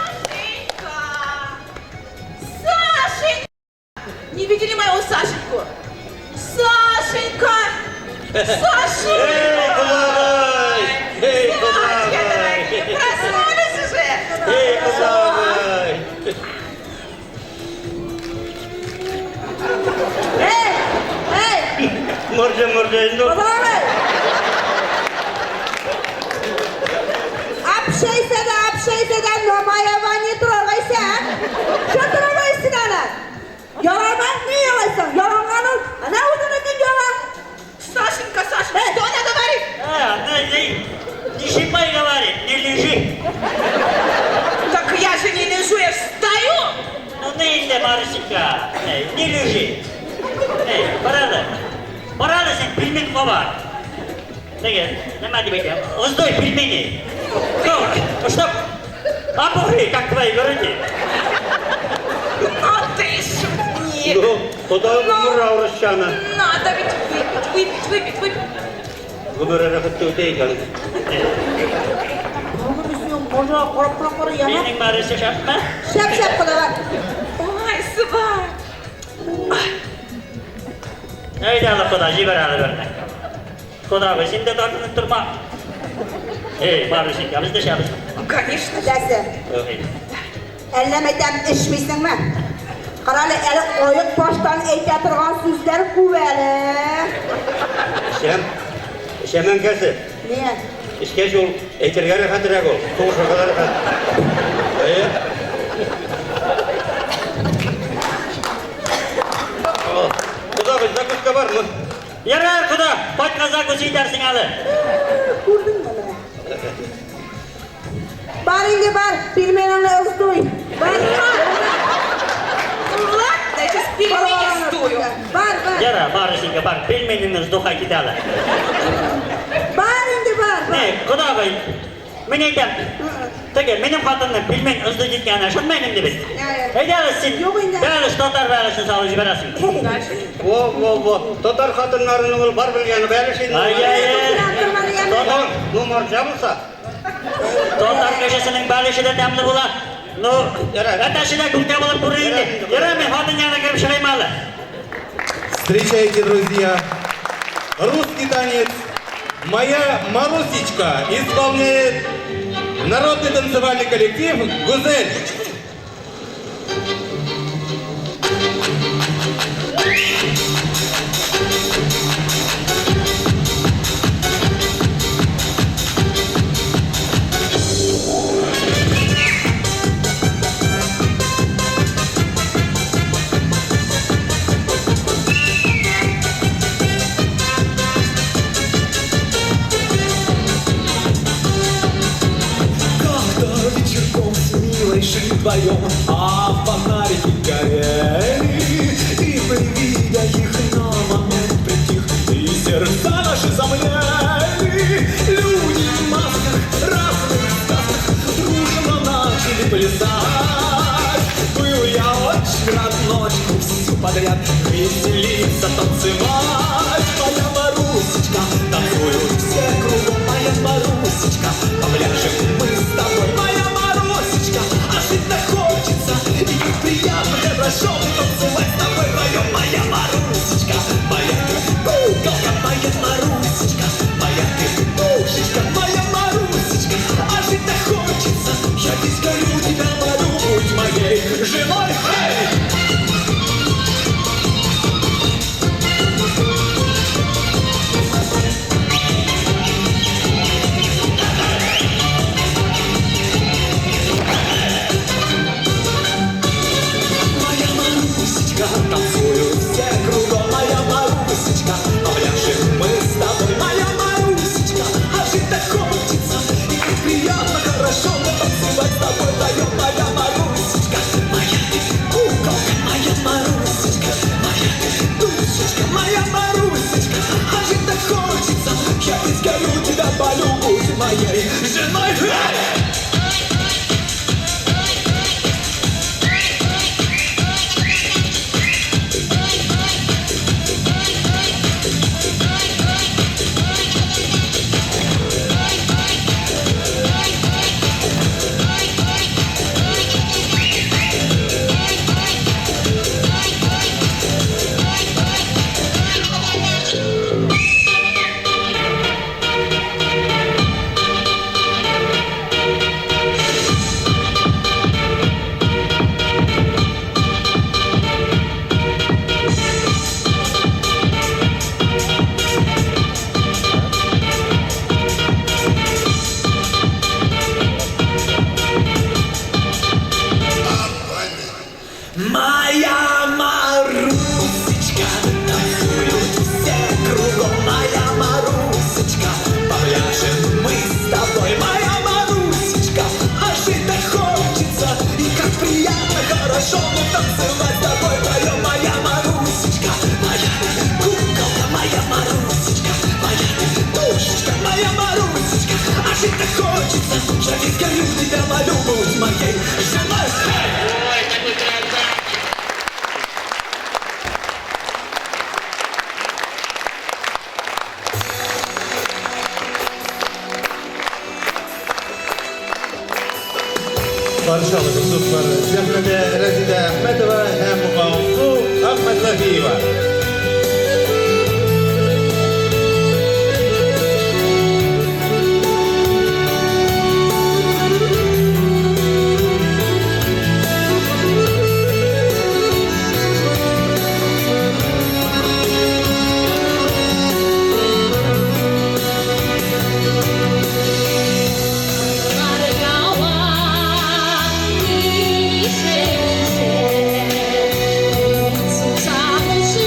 Сашенька! Сашенька! Не видели моего Сашеньку? Сашенька! Сашенька! Эй, кодагый! Эй, Сашка, кодагый! дорогие, проснулись уже? Эй, кодагый! Эй, эй, Морҗа, морҗа инде. Бабай! Общайся да, общайся да, Мамаева не трогайся. Что трогаешься аны? Ялама, ни ялайсың? Яланган ул, ана үзенекен яла. Сашенька, Сашенька, что она говорит? А, да, не, не щипай, говорит, не лежи. Так я же не лежу, я ж стою. Ну, не Марусенька, эй, не лежи. Эй, карале. Карале син, пельмень кабар. Теге, нимә дип әйтәм? Раздуй пельмени. Ну, чтоб опухли, как твои груди. Ну ты шутник. Ну, кода гомер авырышчаны. Надо ведь выпить, выпить, выпить, выпить. Гомере рәхәт үтә икән. Минем Маруся шәпме? Шәп-шәп кодагый. Ой, сват. Әйдә әле кода, җибәр әле берне. Кода, син дә тартынып торма. Эй, Марусенька, без дә эчәбез. Конечно. Дәсе. Эй, Әллә мәйтәм эчмисеңме? Карале, әле аек баштан әйтә торган сүзләр күп әле. Эчәм. Эчәм әнкәсе. Ни? Эчкәч ул әйтергә рәхәтрәк ул. Сугышырга да рәхәт. Әйе. Ярар, кода, кайткан закус итәрсең әле. Күрдеңме менә? Бар инде, бар, пельменеңне ыздуй. Бар. Ладно, я сейчас пельмени сдую. Бар, бар. Ярар, бар инде, бар, пельменеңне сдухай кит әле. Бар инде, бар, бар. Не, кодагый, мин әйтәм, теге минем хатынны пельмень ызды киткәненә ышанмыйм инде бит. Әйдә әле син, Юк инде. бәлеш, татар бәлешен салып җибәрәсең. Во, во, во. Татар хатыннарының ул бар белгәне бәлеш инде. Ай, ай, ай. Татар, ну, марҗа булса. Татар кешесенең бәлеше дә тәмле була. Ну, Ярар. әтәче дә күктә булып күренер инде. Ярар, мин хатын янына кереп чыгыйм әле. Встречайте, друзья, русский танец «Моя Марусечка» исполняет народный танцевальный коллектив «Гузель». Как-то вечерком с милой шли вдвоем, а фонарики горели. И при виде их на момент притих, и сердца наши замлели. Люди в масках, разных сказках дружно начали плясать. Был я очень рад ночку всю подряд веселиться, танцевать. Моя Марусечка, танцуют все кругом, моя Марусечка, попляшем мы с тобой, моя Марусечка, а жить так хочется, и как приятно, хорошо танцевать с тобой вдвоем, моя Марусечка, моя ты куколка, моя Марусечка, моя ты душечка, моя Марусечка, а жить так хочется, я весь горю, тебя молю, будь моей женой, эй! Моя Марусечка, танцуют все кругом, моя Марусечка, попляшем мы с тобой, моя Марусечка, а жить так хочется, и как приятно, хорошо мне танцевать с тобой вдвоем, моя Марусечка, моя ты куколка, моя Марусечка, моя ты душечка, моя Марусечка, а жить так хочется, я ведь горю, тебя полю, будь моей женой. Эй! Моя Марусечка, танцуют все кругом, моя Марусечка, попляшем мы с тобой, моя Марусечка, а жить так хочется, и как приятно, хорошо мне танцевать с тобой вдвоем, моя Марусечка, моя ты куколка, моя Марусечка, моя ты душечка, моя Марусечка, а жить так хочется, я ведь горю, тебя молю, будь моей женой. Эй! Каршы алыгыз, дуслар, сәхнәдә Рәзидә Әхмәтова һәм Алсу Әхмәтзаһиева. Сусамшы.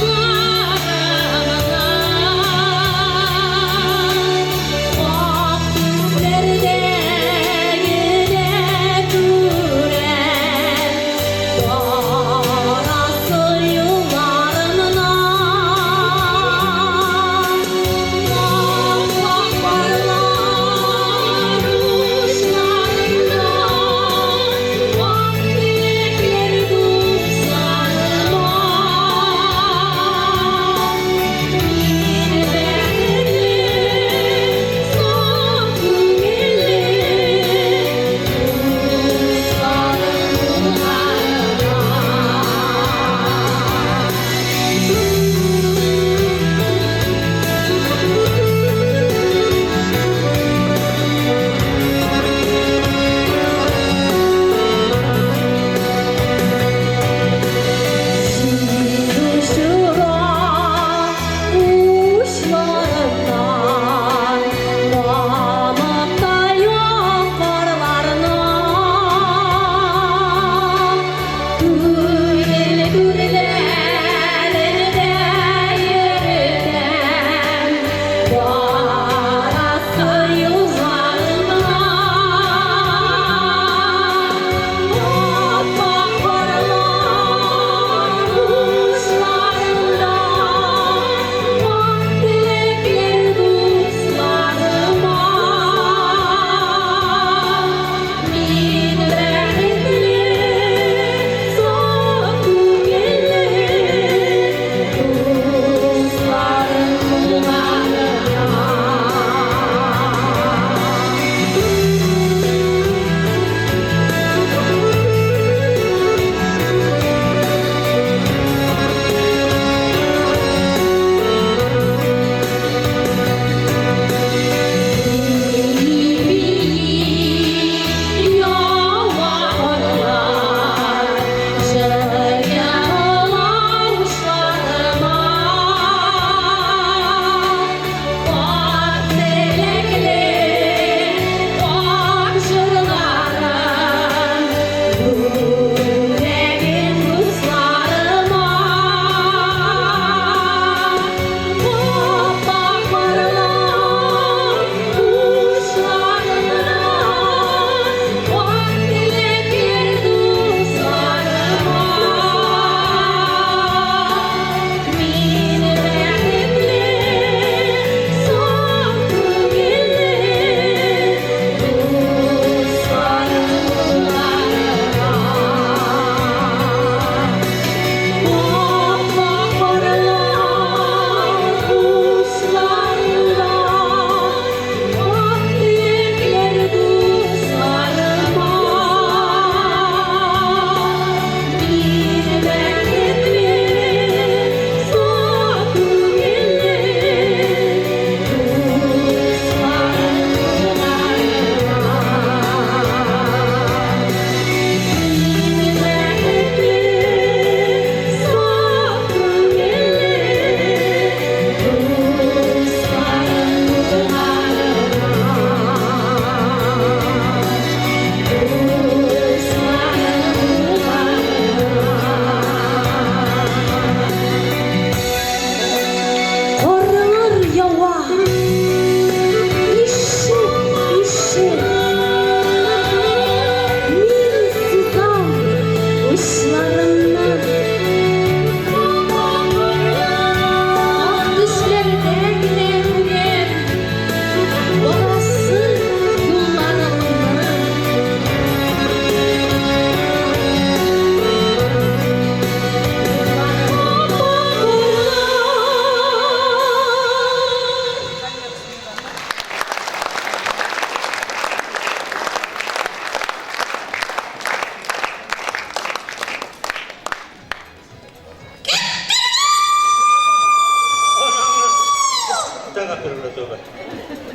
югы.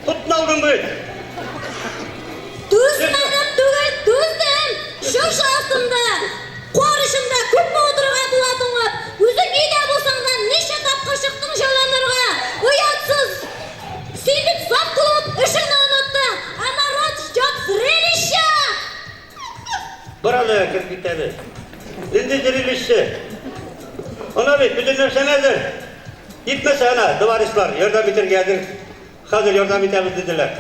Котны алдың бит. Түзмәдем түгел, түздем. Чыршы астында, кар эчендә күпме утырырга була туңып. Үзең өйдә булсаң да, ничә тапкыр чыктың җайланырга. Оятсыз! Син бит зат клуб, эшеңне оныттың. А народ ждет зрелища! Бар әле, кереп кит әле. Нинди зрелище? Ана бит, бөтен нәрсәң әзер. Итмәсә әнә, товарищлар, ярдәм итәргә әзер. Хәзер ярдәм итәбез диделәр.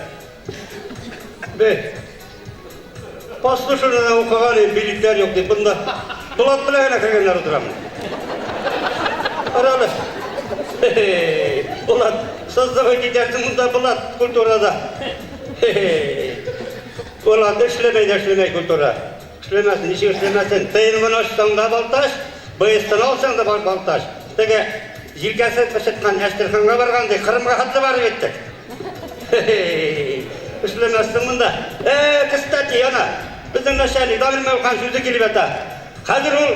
Бе. Послушанныйда укыган идем, билетлар юк дип, бында Булат белән генә кергәннәр утырам. Карале. Булат, сыздыгы китәрсең монда Булат культурада. Булат эшләмәй дә эшләмәй культура. Эшләмәсен, ничек эшләмәсен. ТНВны ачсаң да балтач, БСТны алсаң да балтач. Теге җилкәсе пычыткан Әстерханга барган ди, Кырымга хәтле барып җиттек. Эшләмәссең монда. Э, кстати, ана, безнең начальник Дамир Мәүхан сүзе килеп ята. Хәзер ул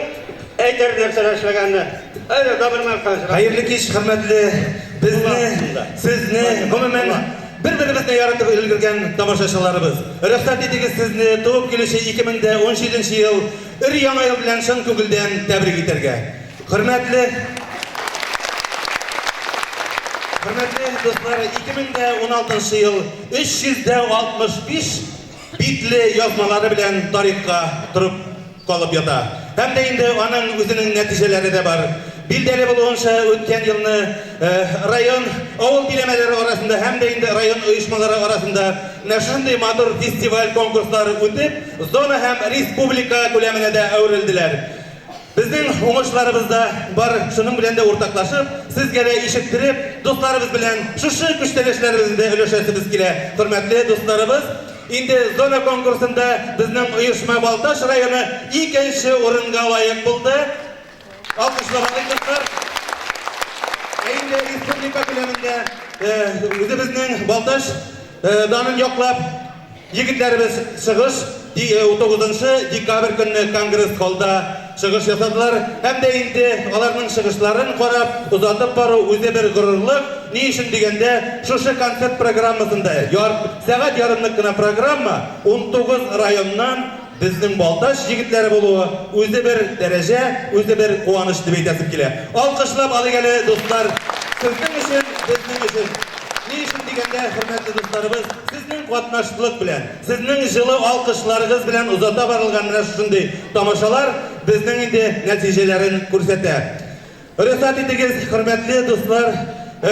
әйтер нәрсәләр эшләгәнне. Әйдә, Дамир Мәүхан. Хәерле кич, хөрмәтле безне, сезне, гомумән, бер-беребезне яратып өлгергән тамашачыларыбыз. Рөхсәт итегез сезне туып килүче 2017 ел өр-яңа ел белән чын күңелдән тәбрик итәргә. Хөрмәтле Хөрмәтле дуслар, 2016 ел 365 битле язмалары белән тарихка торып калып ята. Һәм дә инде аның үзенең нәтиҗәләре дә бар. Билгеле булуынча, үткән елны район авыл биләмәләре арасында һәм дә инде район оешмалары арасында менә шундый матур фестиваль конкурслары үтеп, зона һәм республика күләменә дә әверелделәр. Безнең уңышларыбыз да бар, шуның белән дә уртаклашып, сезгә дә ишеттереп, дусларыбыз белән шушы күчтәнәчләребезне дә өләшәсебез килә. Хөрмәтле дусларыбыз, инде зона конкурсында безнең оешма Балтач районы икенче урынга лаек булды. Алкышлап алыйк, дуслар. Ә инде республика күләмендә үзебезнең Балтач данын яклап, Егетләребез чыгыш 19 декабрь көнне Конгресс-холлда чыгыш ясадылар һәм дә инде аларның чыгышларын карап, озатып бару үзе бер горурлык. Ни өчен дигәндә, шушы концерт программасында яр сәгать ярымлык кына программа, 19 районнан безнең Балтач егетләре булуы үзе бер дәрәҗә, үзе бер куаныч дип әйтәсем килә. Алкышлап алыйк әле, дуслар, сезнең өчен, безнең өчен. Ни өчен дигәндә, хөрмәтле дусларыбыз, сезнең катнашлык белән, сезнең җылы алкышларыгыз белән озата барылган менә шушындый тамашалар безнең инде нәтиҗәләрен күрсәтә. Рөхсәт итегез, хөрмәтле дуслар,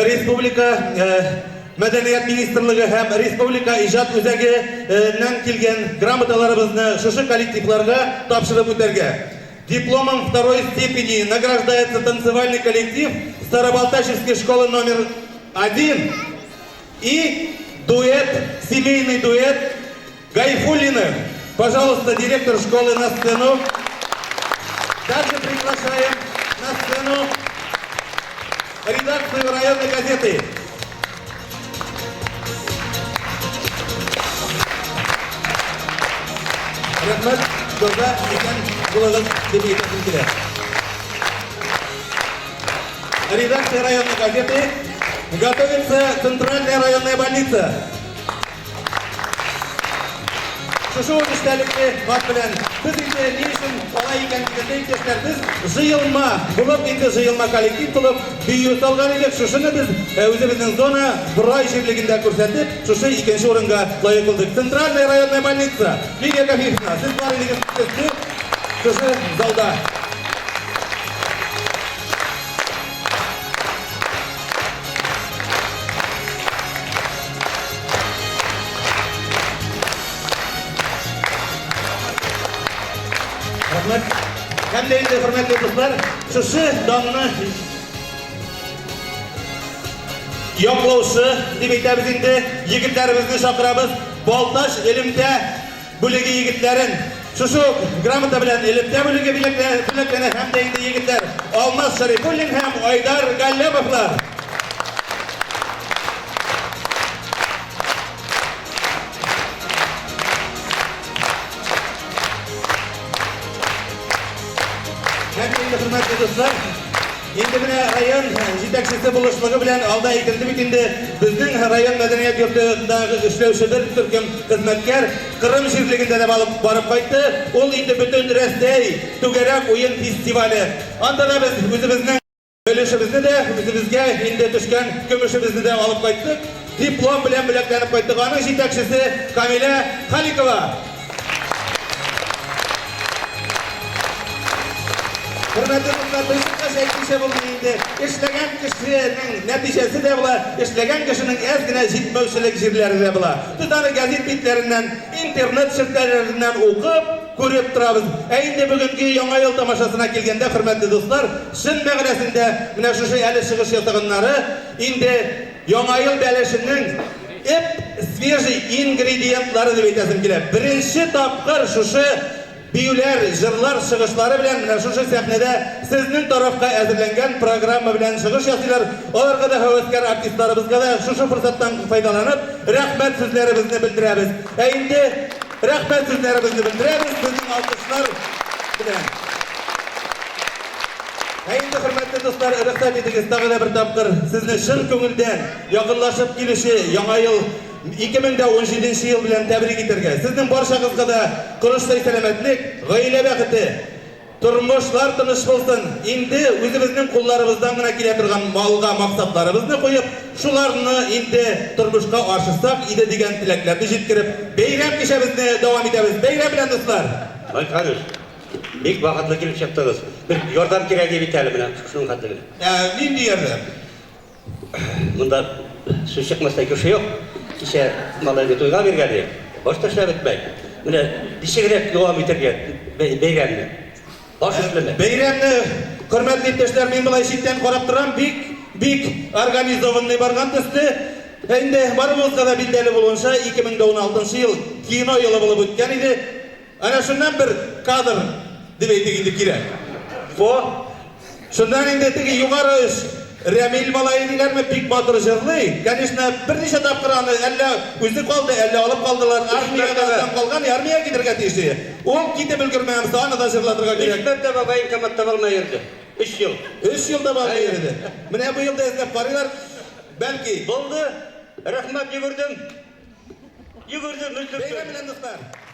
республика Мәдәният министрлыгы һәм Республика иҗат үзәге ннән килгән грамоталарыбызны шушы коллективларга тапшырып үтәргә. Дипломом второй степени награждается танцевальный коллектив Старобалтачевской школы номер один и дуэт, семейный дуэт Гайфуллиных. Пожалуйста, директор школы на сцену. Также приглашаем на сцену редакцию районной газеты. Рәхмәт, таза икән булыгыз дип әйтәсем килә. Редакция районной газеты готовится Центральная районная больница. Шушы ук эчтәлекле хат белән без инде ни өчен алай икән дигәндә, иптәшләр, без җыелма булып, инде җыелма коллектив булып бию салган идек. Шушыны без э, үзебезнең зона Борай җирлегендә күрсәтеп, шушы икенче урынга лаек булдык. Центральная районная больница. Лилия Гафиевна, сез бар идегез төсле шушы залда. Рәхмәт. Һәм дә инде, хөрмәтле дуслар, шушы данны яклаучы дип әйтәбез инде, егетләребезне чакырабыз. Балтач элемтә бүлеге егетләрен шушы ук грамота белән элемтә бүлеге бүләкләнә һәм дә инде егетләр Алмаз Шәрифуллин һәм Айдар Галләмовлар. Һәм инде, хөрмәтле дуслар, инде менә район җитәкчесе җитәкчесе булышлыгы белән алда әйтелде бит инде, безнең район мәдәният йортында эшләүче бер төркем хезмәткәр Кырым җирлегендә дә балып барып кайтты. Ул инде бөтен Рәсәй түгәрәк уен фестивале. Анда да без үзебезнең өлешебезне дә, үзебезгә инде төшкән көмешебезне дә алып кайттык. Диплом белән бүләкләнеп кайттык. Аның җитәкчесе Камилә Халикова. Хөрмәтле дуслар, берсен әйтмичә булмый инде. Эшләгән кешенең нәтиҗәсе дә була, эшләгән кешенең әз генә җитмәүчелек җирләре дә була. Без аны гәзит битләреннән, интернет челтәрләреннән укып, күреп торабыз. Ә инде бүгенге Яңа ел тамашасына килгәндә, хөрмәтле дуслар, чын мәгънәсендә менә шушы әле чыгыш ясаганнары инде Яңа ел бәлешенең эп свежий ингредиентлары дип әйтәсем килә. Беренче тапкыр шушы биюләр, җырлар чыгышлары белән менә шушы сәхнәдә сезнең тарафка әзерләнгән программа белән чыгыш ясыйлар. Аларга да һәвәскәр артистларыбызга да шушы форсаттан файдаланып, рәхмәт сүзләребезне белдерәбез. Ә инде рәхмәт сүзләребезне белдерәбез безнең алкышлар белән. Ә инде, хөрмәтле дуслар, рөхсәт итегез, тагы да бер тапкыр сезне чын күңелдән якынлашып килүче Яңа ел 2017 ел белән тәбрик итәргә. Сезнең барчагызга да корычтай сәламәтлек, гаилә бәхете, тормышлар тыныч булсын. Инде үзебезнең кулларыбыздан гына килә торган малга максатларыбызны куеп, шуларны инде тормышка ашырсак иде дигән теләкләрне җиткереп, бәйрәм кичәбезне дәвам итәбез. Бәйрәм белән, дуслар! Майтханов, бик вакытлы килеп чыктыгыз. Бер ярдәм кирәк бит әле менә шуның хәтле генә. Ә нинди ярдәм? Монда сүз чыкмастай кеше юк. Кичә малайны туйга биргән идек. Баш та эшләп бетмәй. Менә ничегрәк дәвам итәргә бәйрәмне? Баш өслеме? Бәйрәмне, хөрмәтле иптәшләр, мин болай читтән карап торам, бик, бик организованный барган төсле. Ә инде барыбызга да билгеле булуынча, 2016 ел кино елы булып үткән иде. Әнә шуннан бер кадр дип әйтик инде кирәк. Во! Шуннан инде теге югары оч Рәмил малае диләрме, бик матур җырлый. Конечно, берничә тапкыр аны әллә үзе калды, әллә алып калдылар. Армиягә соң калган, армиягә китәргә тиеш иде. Ул китеп өлгермәгән, аны да җырлатырга кирәк. Өч мәртәбә военкоматта бармай йөрде. Өч ел. Өч ел да бармый йөрде. Менә бу елда эзләп карыйлар, бәлки. Булды. Рәхмәт, йөгердем. Йөгердем, өзлектем. Бәйрәм белән, дуслар!